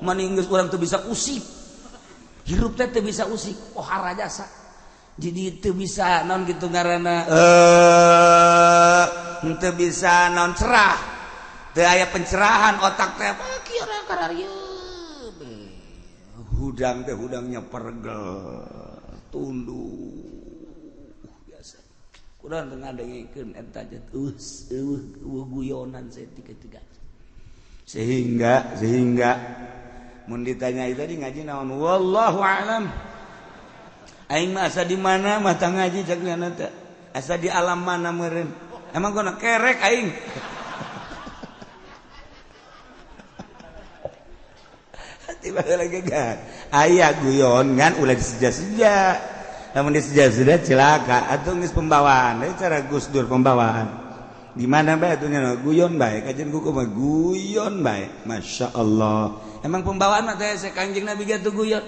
Speaker 1: maning geus urang teu bisa usik. Hirup teh teu bisa usik, oh harajasa. Jadi teu bisa naon kitu ngaranna teu bisa naon cerah. Teu aya pencerahan otak teh kieu kararieu. Hudang teh hudangnya pergel, tunduk biasa. Kurang teu ngadengikeun eta teh eueuh guyonan saeutik-tiga. Sehingga mun ditanya itu tadi ngaji naon wallahu alam. Aing mah asa di mana mah tah ngaji cek nyana teh. Asa di alam mana meureun. Emang gua kerek aing. Tiba lagi kan. Aya guyon ngan ulah diseja-seja. Lamun diseja-seja celaka atuh geus pembawaan. Deui cara Gus Dur pembawaan. Di mana bae atuh nya guyon bae kajian kuku mah guyon bae. Masya Allah. Emang pembawaan mah teh Kangjeng Nabi ge atuh guyon.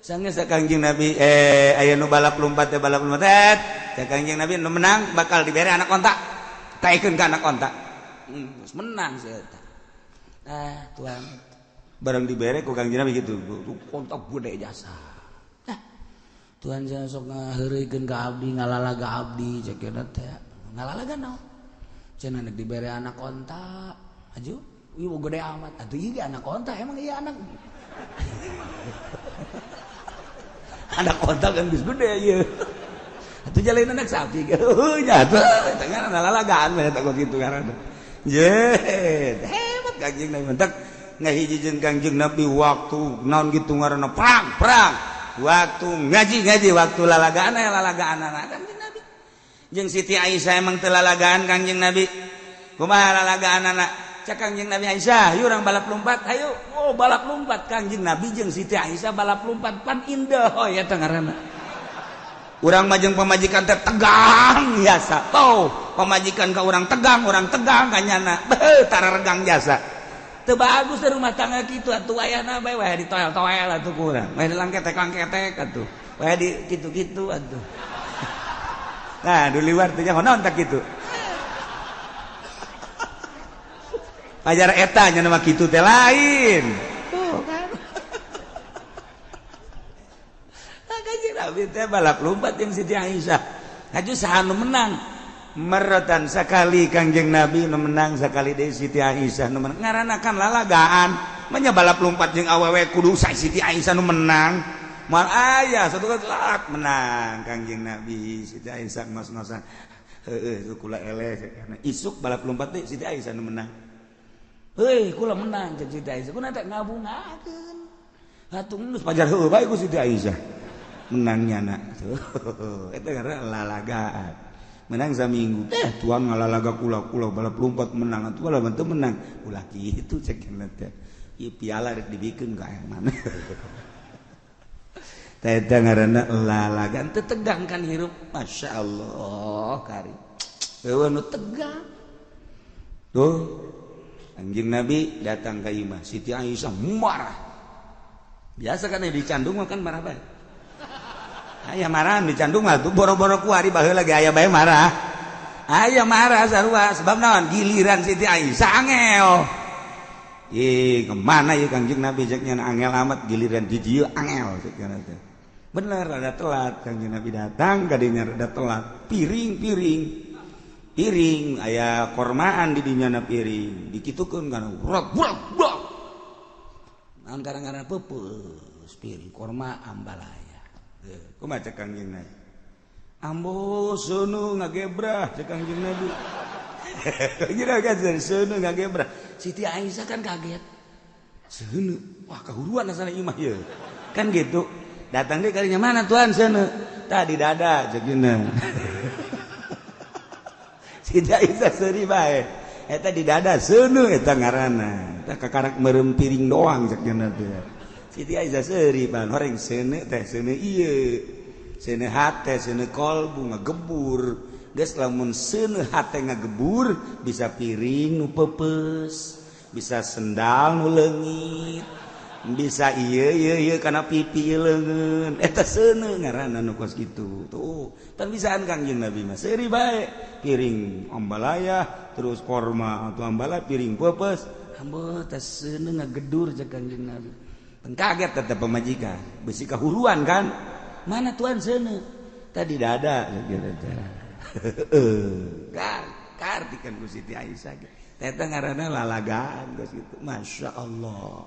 Speaker 1: Sanggeus Kangjeng Nabi aya nu balap lompat teh balap lompat teh Kangjeng Nabi nu menang bakal dibere anak onta. Taekeun ka anak onta. Geus menang si eta. Ah tuan barang dibere ku Kangjeng Nabi kitu. Onta gede jasa. Nah, Tuhan jangan sok ngaheureuykeun ka abdi ngalalaga abdi cek teh. Ngalalaga naon? Cenah nek dibere anak onta, aju, ieu gede amat. Atuh ieu ge anak onta, emang iya anak. Anak onta kan geus gede ieu. Atuh jalain anak sapi. Heuh nya atuh eta ngaranna lalagaan mah eta kitu ngaranna. Ye, hebat Kangjeng Nabi mentak ngahiji jeung Kangjeng Nabi waktu naon kitu ngaranna perang, perang. Waktu ngaji-ngaji, waktu lalagaan aya lalagaan anak Kangjeng Nabi. Jeung Siti Aisyah emang teu lalagaan Kangjeng Nabi. Kumaha lalagaan anak? Cak Kangjeng Nabi Aisyah, yuk urang balap lompat, ayo. Oh, balap lompat Kangjeng Nabi jeung Siti Aisyah balap lompat pan indah oh ya teh ngaranna. Urang mah jeung pamajikan teh tegang biasa. Oh, pamajikan ka urang tegang ka nyana. Beuh, tara regang jasa. Teu bagus teh rumah tangga kitu atuh ayana bae wae ditoel-toel atuh ku urang. Wae dilangketek-langketek atuh. Wae di kitu-kitu atuh. Nah, di luar teh nyaho naon tak kitu. Pajar eta nya mah kitu teh lain. Tuh kan. Kanjeng Nabi teh balap lompat jeung Siti Aisyah. Haju saha nu menang? Meratan sakali Kangjeng Nabi nu menang sakali deui Siti Aisyah nu menang. Ngaranna kan lalagaan. Manya balap lompat jeung awewe kudu Siti Aisyah nu menang. Moal aya satu kali lak menang Kangjeng Nabi Siti Aisyah ngos-ngosan. Heueuh kula eleh karena isuk balap lompat teh Siti Aisyah nu menang. Heuy kula menang jeung Siti Aisyah. Kuna teh ngabungakeun. Atuh geus pajar heueuh bae ku Siti Aisyah. Menangnya nak. Eta ngaranna lalagaan. Menang saminggu. Teh tuan ngalalaga kula-kula balap lompat menang atuh lah teu menang. Ulah kitu cek teh. Ieu piala rek dibikeun ka aya mana. Eta ngaranna lalagaan teu tegang kan hirup. Masya Allah kari. Eueuh nu tegang. Tuh Kangjeng Nabi datang ka imah Siti Aisyah marah. Biasa kan dicandung mah kan marah bae. Aya marah dicandung mah tuh boro-boro kuari baheula ge aya bae marah. Aya marah sarua sebab naon giliran Siti Aisyah angel. Ih, kemana ieu Kangjeng Nabi cek nya angel amat giliran di dieu angel cek nya teh. Bener rada telat Kangjeng Nabi datang kadinya rada telat. Piring-piring. Piring aya kormaan di dinya na piring. Dikitukeun kana rok brok brok. Naon karang-karang peupeut. Peupeus piring korma ambalaya. Kumaha cek Kangjeng Nabi? Ambo seuneu ngagebrah cek Kangjeng Nabi. Kira kan seuneu ngagebrah. Siti Aisyah kan kaget. Seuneu, wah kahuruan asana imah ieu. Kan gitu. Datang deui kalinya mana tuan seuneu? Tah di dada cek cenah. Siti Aisyah seuri bae. Eta di dada seuneu eta ngaranna. Eta kakarak meureum piring doang cek cenah teh. Siti Aisyah seuri pan horeng seuneu teh seuneu ieu. Seuneu hate, seuneu kolbu ngagebur. Geus lamun seuneu hate ngagebur bisa piring nu peupeus, bisa sendal nu leungit, bisa ieu ieu ieu kana pipi leungeun. Eta seuneu ngaranna nu kos kitu. Tuh, pan bisaan Kangjeng Nabi mah seuri bae. Piring ambalaya terus korma atau ambalaya piring peupeus. Ambo teh seuneu ngagedur cek Kangjeng Nabi. Teu kaget tetep pamajikan, besi kahuruan kan. Mana tuan seuneu? Tadi dada gitu teh. Kan karti kan ku Siti Aisyah. Eta ngaranna lalagaan geus kitu. Masya Allah.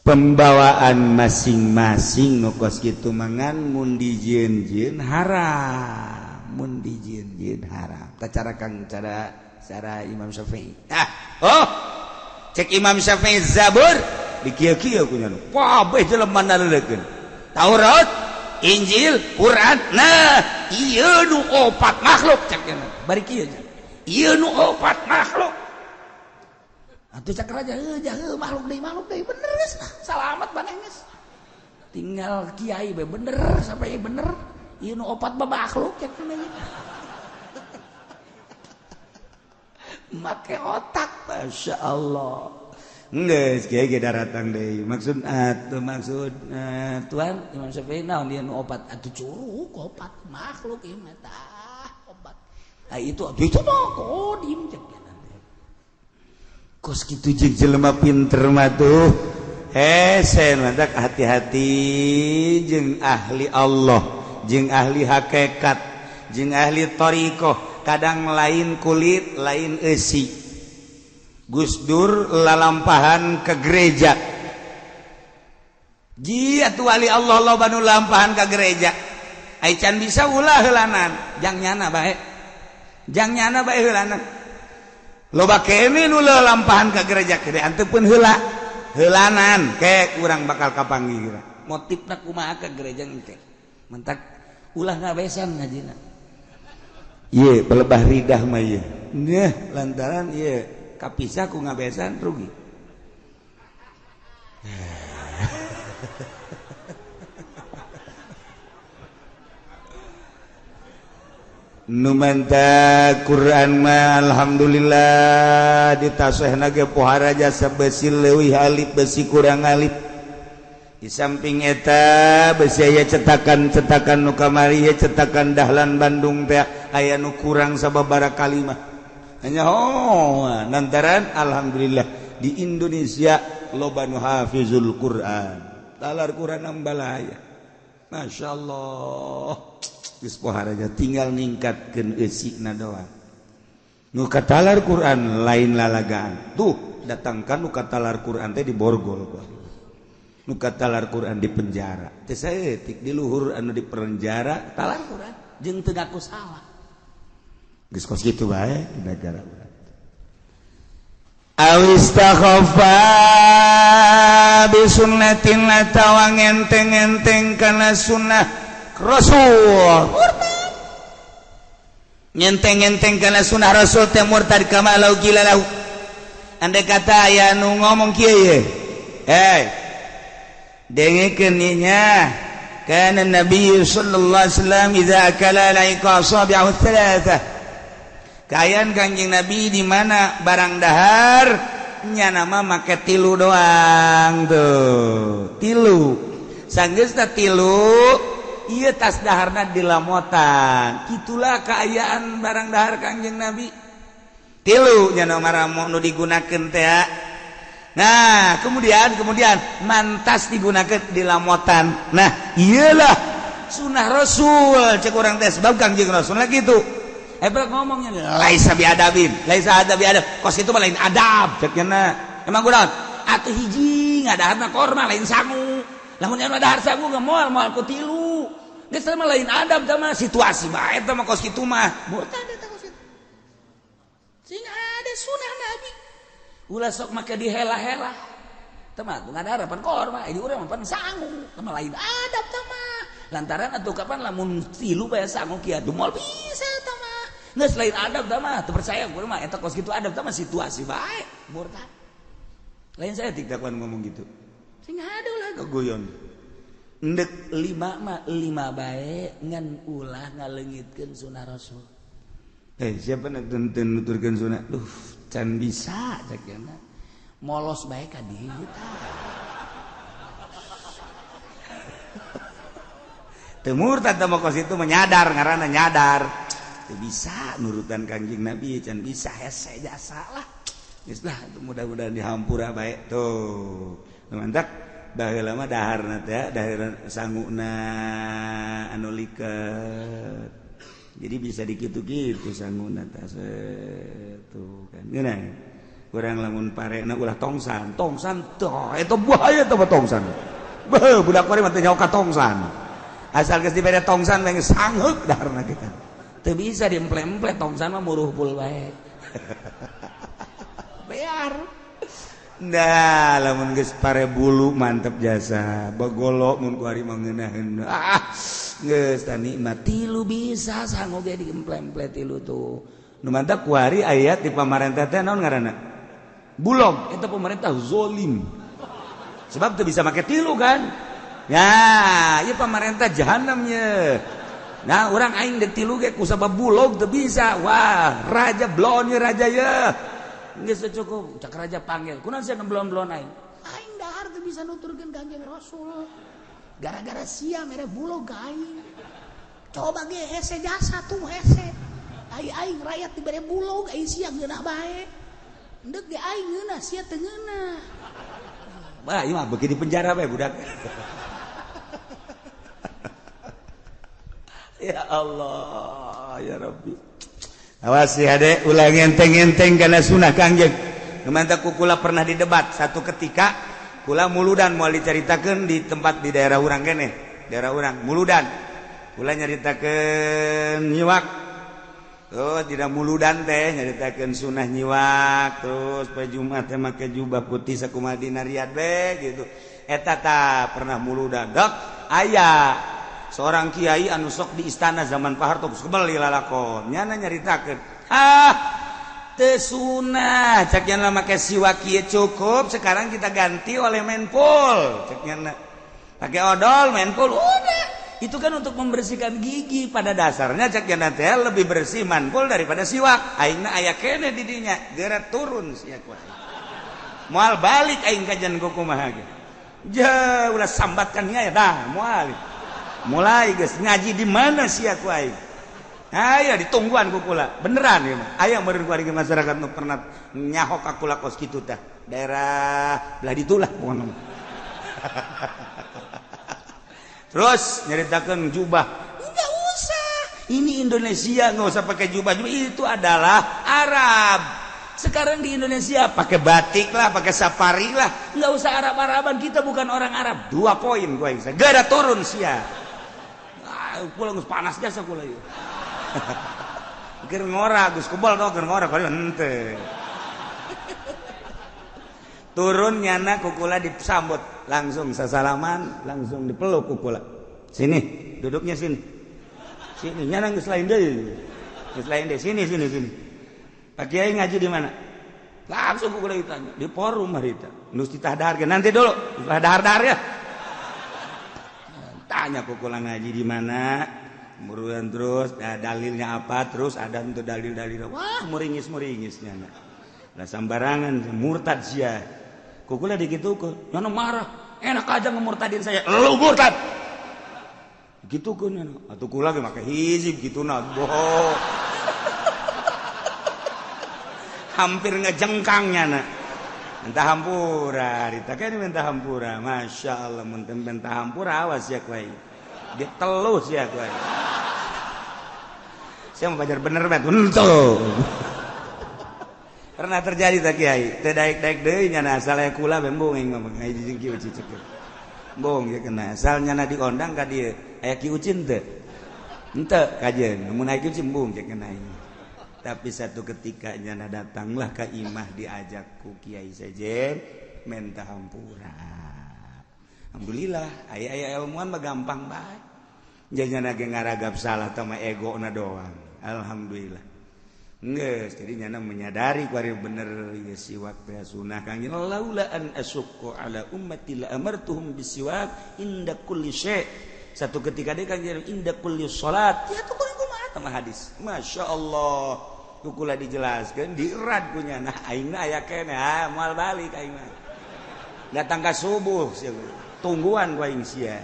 Speaker 1: Pembawaan masing-masing nu kos kitu mangan mun dijieun-jieun haram, mun dijieun-jieun haram. Tah cara Kang cara cara Imam Syafi'i. Ah, oh. Cek Imam Syafi'i Zabur dikieu-kieu ku nya. Kabeh jelema naleulekeun. Taurat, Injil, Quran. Nah, ieu nu opat makhluk cek nya. Bari kieu nya. Ieu nu opat makhluk. Atuh cek raja heuh jaheuh makhluk deui bener geus lah. Salamat maneh geus. Tinggal kiai bae bener sampai bener. Ieu nu opat mah makhluk cek nya. Make otak, Masya Allah. Geus kiai ge daratang deui. Maksud atuh maksud tuan Imam Syafi'i naon dia nu opat atuh curug opat makhluk ieu mah tah opat. Ah itu atuh itu mah kodim cek nya. Kos kitu jeung jelema pinter mah tuh. Hese mantak hati-hati jeung ahli Allah, jeung ahli hakikat, jeung ahli thariqah, kadang lain kulit, lain eusi. Gus Dur lalampahan ke gereja. Ji atuh wali Allah loba nu lampahan ka gereja. Ai can bisa ulah heulanan, jang nyana bae. Jang nyana bae heulanan. Loba kene nu lampahan ka gereja gede anteupun heula. Heulanan ke urang bakal kapanggih. Motifna kumaha ka gereja engke. Mentak ulah ngabesan ngajina. Ieu pelebah ridah mah ieu. Neh lantaran ieu kapisah ku ngabesan rugi. Nu manta Quran mah alhamdulillah ditasehna ge pohara jasa besi leuwih alif besi kurang alif. Di samping eta besi aya cetakan-cetakan nu kamari ye cetakan Dahlan Bandung teh aya nu kurang sababaraha kalimah. Hanya oh lantaran alhamdulillah di Indonesia loba nu hafizul Quran. Talar Quran ambalaya. Masya Allah. Geus pohara tinggal ningkatkeun eusina doang. Nu katalar Quran lain lalagaan. Tuh datangkan nu katalar Quran teh di borgol. Nu katalar Quran di penjara. Teh saeutik di luhur anu di penjara talar Quran jeung teu ngaku salah. Geus kos kitu bae di negara urang. Awistakhafa bi sunnatin atawa ngenteng-enteng kana sunnah Rasul. Murtad. Ngenteng-enteng kana sunnah Rasul teh murtad kama lau qila lahu. Andai kata aya nu ngomong kieu ye. Hei. Dengekeun nya. Kana Nabi sallallahu alaihi wasallam idza akala laika asabi'ahu thalatha. Kayan Kangjeng Nabi di mana barang dahar nya nama make tilu doang tuh. Tilu. Sanggeusna tilu ieu tas daharna dilamotan. Kitulah kaayaan barang dahar Kangjeng Nabi. Tilu nya nama nu digunakeun teh. Nah, kemudian mantas digunakeun dilamotan. Nah, iyalah sunah Rasul cek urang teh sebab Kangjeng Rasul lah kitu. Hebat ngomongnya laisa biadabin, laisa adab biadab. Kos itu mah lain adab cek nya. Emang kunaon? Atuh hiji Nabi ngadaharna korma lain sangu. Lamun anu dahar sangu ge moal moal ku tilu. Geus mah lain adab tah mah situasi bae eta mah kos kitu mah. Murtad eta kos kitu. Sing ada sunah Nabi. Ulah sok make dihela-hela. Tah mah ngadahar pan korma, ini urang mah pan sangu. Tah mah lain adab tah mah. Lantaran atuh kapan lamun tilu bae sangu kieu moal bisa tah mah. Geus lain adab tah mah, teu percaya gua mah eta kos kitu adab tah mah situasi bae. Murtad. Lain saya tiktakuan ngomong gitu. Sing ada ulah keguyon. Ndek lima mah lima bae ngan ulah ngaleungitkeun sunah Rasul. Siapa nak teu nuturkeun sunah? Duh, can bisa cek cenah. Molos bae ka dieu tah. Teu murtad teh mah kos itu menyadar ngaranna nyadar. Teu bisa nurutan Kangjeng Nabi can bisa hese jasa lah. Geus lah mudah-mudahan dihampura bae tuh. Mantap baheula mah daharna teh dahar sanguna anu liket. Jadi bisa dikitu-kitu sanguna teh tuh kan. Ngeunah. Urang lamun parena ulah tongsan, tongsan tah eta bahaya teh tongsan. Beuh budak kuari mah teu nyaho ka tongsan. Asal geus dibere tongsan mah sangheuk daharna kita. Teu bisa diemple-emple tongsan mah muruh pul bae. Bayar. Nah, lamun geus pare bulu mantep jasa. Begolok mun ku ari mah ngeunaheun. Ah, geus tah nikmat tilu bisa sangu ge diemple-emple tilu tuh. Nu mantap ku ari aya di pamarentah teh naon ngaranna? Bulog, eta pemerintah zolim. Sebab teu bisa make tilu kan? Ya, ieu pamarentah jahanam ye. Nah, urang aing deuk tilu ge ku sabab bulog teu bisa. Wah, raja blon ye raja ye. Geus cukup, cak raja panggil. Kunaon sia ngeblon-blon aing? Aing dahar teu bisa nuturkeun Kangjeng Rasul. Gara-gara sia mere bulog ka aing. Coba ge hese jasa tuh hese. Ai aing rakyat dibere bulog, ai sia ngeunah bae. Endek ge aing ngeunah, sia teu ngeunah. Bah, ieu mah beuki di penjara bae budak. Ya Allah, ya Rabbi. Awas ya dek, ulah ngenteng-ngenteng karena sunah Kangjeng. Mantap kula pernah didebat satu ketika kula muludan mau diceritakan di tempat di daerah urang kene, daerah urang muludan. Kula nyaritakeun nyiwak. Terus tidak muludan teh nyaritakeun sunah nyiwak, terus poe Jumat teh make jubah putih sakumaha dina Riyad be gitu. Eta ta pernah muludan. Dok, aya seorang kiai anu sok di istana zaman Pak Harto geus kebel lalakon nyana nyaritakeun ah teu sunah cek nya make siwak kieu cukup sekarang kita ganti oleh menpul cek nya pakai odol menpul udah itu kan untuk membersihkan gigi pada dasarnya cek nya teh lebih bersih manpul daripada siwak aingna aya keneh di dinya geura turun sia ku moal balik aing kajian kumaha ge ja ulah sambatkan nya ya dah moal mulai guys ngaji di mana sih aku aing? Ayo ditungguan ku kula. Beneran ya mah. Aya meureun ku ari masyarakat nu pernah nyahok ka kula kos kitu tah. Daerah belah ditu lah pokona mah. Terus nyaritakeun jubah. Enggak usah. Ini Indonesia enggak usah pakai jubah. Itu adalah Arab. Sekarang di Indonesia pakai batik lah, pakai safari lah. Enggak usah Arab-Araban, kita bukan orang Arab. 2 poin gua aing. Geura turun sia. Pulang geus panas jasa kula ieu. Keur ngora geus kebal tau keur ngora kali henteu. Turun nyana kukula disambut langsung sasalaman, langsung dipeluk kukula. Sini, duduknya sini. Sini nyana geus lain deui. Geus lain deui, sini sini sini. Pak Kiai ngaji di mana? Langsung kukula ditanya, di forum harita. Nus ditah dahar nanti dulu, ulah dahar-dahar ya. Tanya kukula ngaji di mana, muruan terus dalilnya apa, terus ada untuk dalil-dalil. Wah, muringis-muringisnya. Lah sambarangan murtad sia. Kukula dikitukeun, nyana marah. Enak aja ngemurtadin saya. Lu murtad. Gitukeun nyana. Atuh kula ge make hizib kituna. Bohong. Hampir ngejengkang nyana. Minta hampura, ditakeun minta hampura. Masya Allah, mun minta hampura awas ya kuai. Diteluh sia kuai. Saya mau belajar bener banget. Henteu. Pernah terjadi tak kiai? Teu daek-daek deui nyana asal aya kula embung aing mah ngaji jeung Ki Ucin cek. Embung ya kena asal nyana diondang ka dieu. Aya Ki Ucin teu? Henteu kajeun. Mun aya Ki Ucin embung cek kena aing. Tapi satu ketika nyana datanglah ka imah diajak ku Kiai Sejen menta hampura. Alhamdulillah aya-aya ilmuwan mah gampang bae. Janyana ge ngaragap salah teh mah egona doang. Alhamdulillah. Geus jadi nyana menyadari kuari bener ieu siwak teh sunah Kangjeng laula an asukku ala ummati la amartuhum bisiwak inda kulli syai. Satu ketika deui Kangjeng inda kulli salat. Ya tuh kumaha teh hadis. Masyaallah. Kukula dijelaskeun dierad ku nyana aingna aya keneh ah moal balik aing mah. Datang ka subuh sia. Tungguan ku aing sia.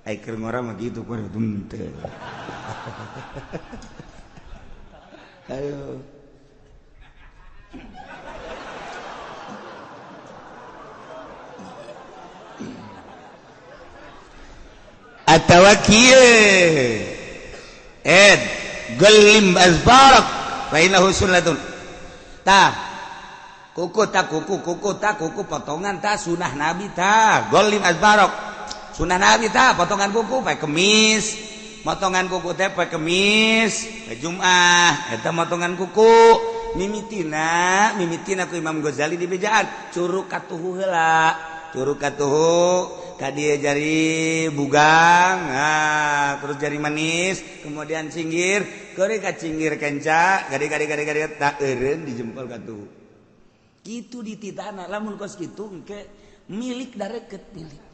Speaker 1: Ai keur ngora mah kitu ku henteu. Ayo. Atawa kieu. Ed gelim azbarak fa innahu sunnatun. Tah kuku ta kuku kuku ta kuku potongan ta sunah Nabi ta golim azbarak. Sunah Nabi ta potongan kuku pae kemis. Motongan kuku teh poe Kemis, poe Jumat, eta motongan kuku. Mimitina, mimitina ku Imam Ghazali di bejaan, curug katuhu heula, curug katuhu ka dieu jari bugang, nah, terus jari manis, kemudian cinggir, keuri ka cinggir kenca, gade-gade tak eureun di jempol katuhu. Kitu dititana, lamun kos kitu engke milik dareket milik.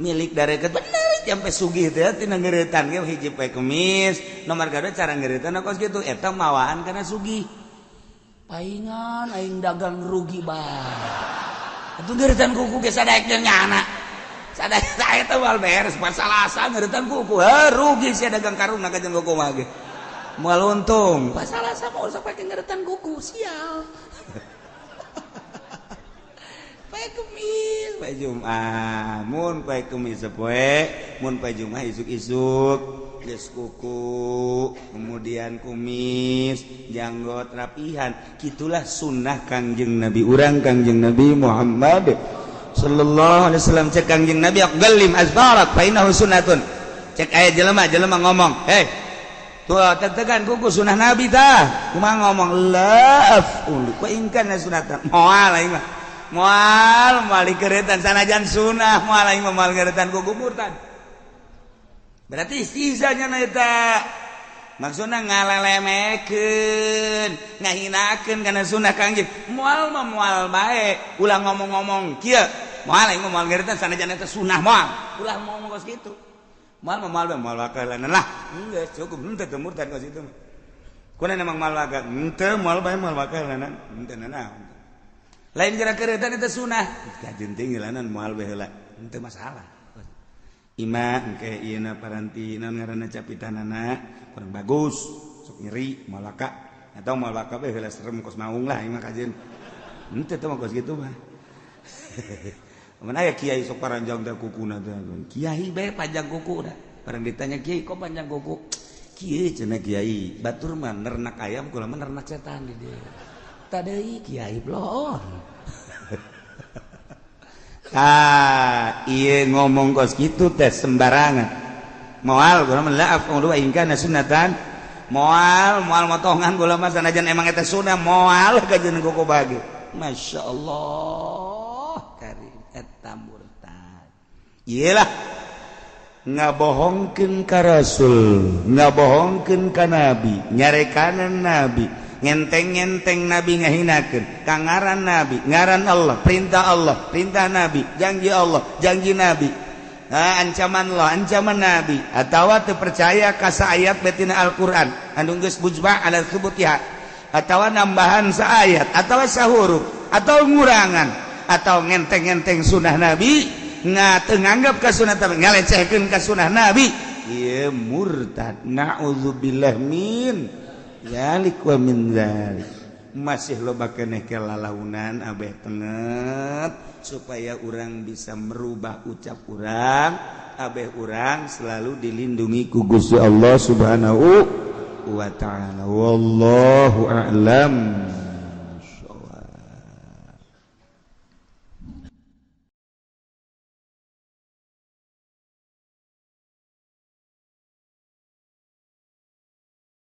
Speaker 1: Milik dareket bener sampai sugih teh tina ngeuretan ge hiji poe Kemis nomor kadua cara ngeuretan kos kitu eta mawaan kana sugih paingan aing dagang rugi bae atuh ngeuretan kuku ge sadaek jeung nyana sadaek eta moal beres pasalasa ngeuretan kuku heuh rugi sia dagang karungna ka jeung kuku mah ge moal untung pasalasa mah usah pake ngeuretan kuku sial. Poe Kemis, poe Jumat, mun poe Kemis sapoe, mun poe Jumat isuk-isuk geus kuku, kemudian kumis, janggot rapihan. Kitulah sunnah Kangjeng Nabi urang Kangjeng Nabi Muhammad sallallahu alaihi wasallam. Cek Kangjeng Nabi aqallim azbarak fa innahu sunnatun. Cek aya jelema ngomong, "Hei, tuh tetegan kuku sunah Nabi tah." Kumaha ngomong, "La af'ul wa in kana sunnatan." Moal aing mah. Moal moal dikeretan sanajan sunah moal aing mah moal ngeretan kuku murtad. Berarti sisanya na eta maksudna ngalelemekeun, ngahinakeun kana sunah Kangjeng. Moal mah moal bae, ulah ngomong-ngomong kieu. Moal aing mah moal ngeretan sanajan eta sunah moal. Ulah ngomong kos kitu. Moal mah moal bae moal wakalanan lah. Geus cukup henteu teu murtad kos kitu mah. Kunaon emang moal waga? Henteu moal bae moal wakalanan, henteu nanaon. Lain gara keretan itu sunah kajen tinggilanan moal bae heula henteu masalah. Ima engke ieu na paranti naon ngaranna capitanana kurang bagus sok nyeri moal waka atau moal waka bae heula serem kos maung lah ima kajen henteu teh mah kos kitu mah. Mun aya kiai sok paranjang teh kukuna teh kiai bae panjang kuku da barang ditanya kiai kok panjang kuku kieu cenah kiai batur mah nernak ayam kula mah nernak setan di dieu. Tadei kiai bloon. Ah, ieu ngomong kos kitu teh sembarangan. Moal kula mah la af'ulu wa in kana sunnatan. Moal moal motongan kula mah sanajan emang eta sunah moal kajeun kuku bagi. Masyaallah karim eta murtad. Ieu lah ngabohongkeun ka Rasul, ngabohongkeun ka Nabi, nyarekanan Nabi, ngenteng-ngenteng Nabi ngahinakeun, ka ngaran Nabi, ngaran Allah, perintah Allah, perintah Nabi, janji Allah, janji Nabi, ancaman Allah, ancaman Nabi, atawa teu percaya ka saayat betina Al-Qur'an, anu geus mujma' ala tsubutiha, atawa nambahan saayat, atawa sahuruf, atau ngurangan, atau ngenteng-ngenteng sunah Nabi, teu nganggap ka sunah tapi ngalecehkeun ka sunah Nabi, ieu murtad, naudzubillah min zalik wa min zalik. Masih loba keneh kelalaunan abeh tenget supaya urang bisa merubah ucap urang, abeh urang selalu dilindungi ku Gusti Allah Subhanahu.
Speaker 3: wa ta'ala. Wallahu a'lam.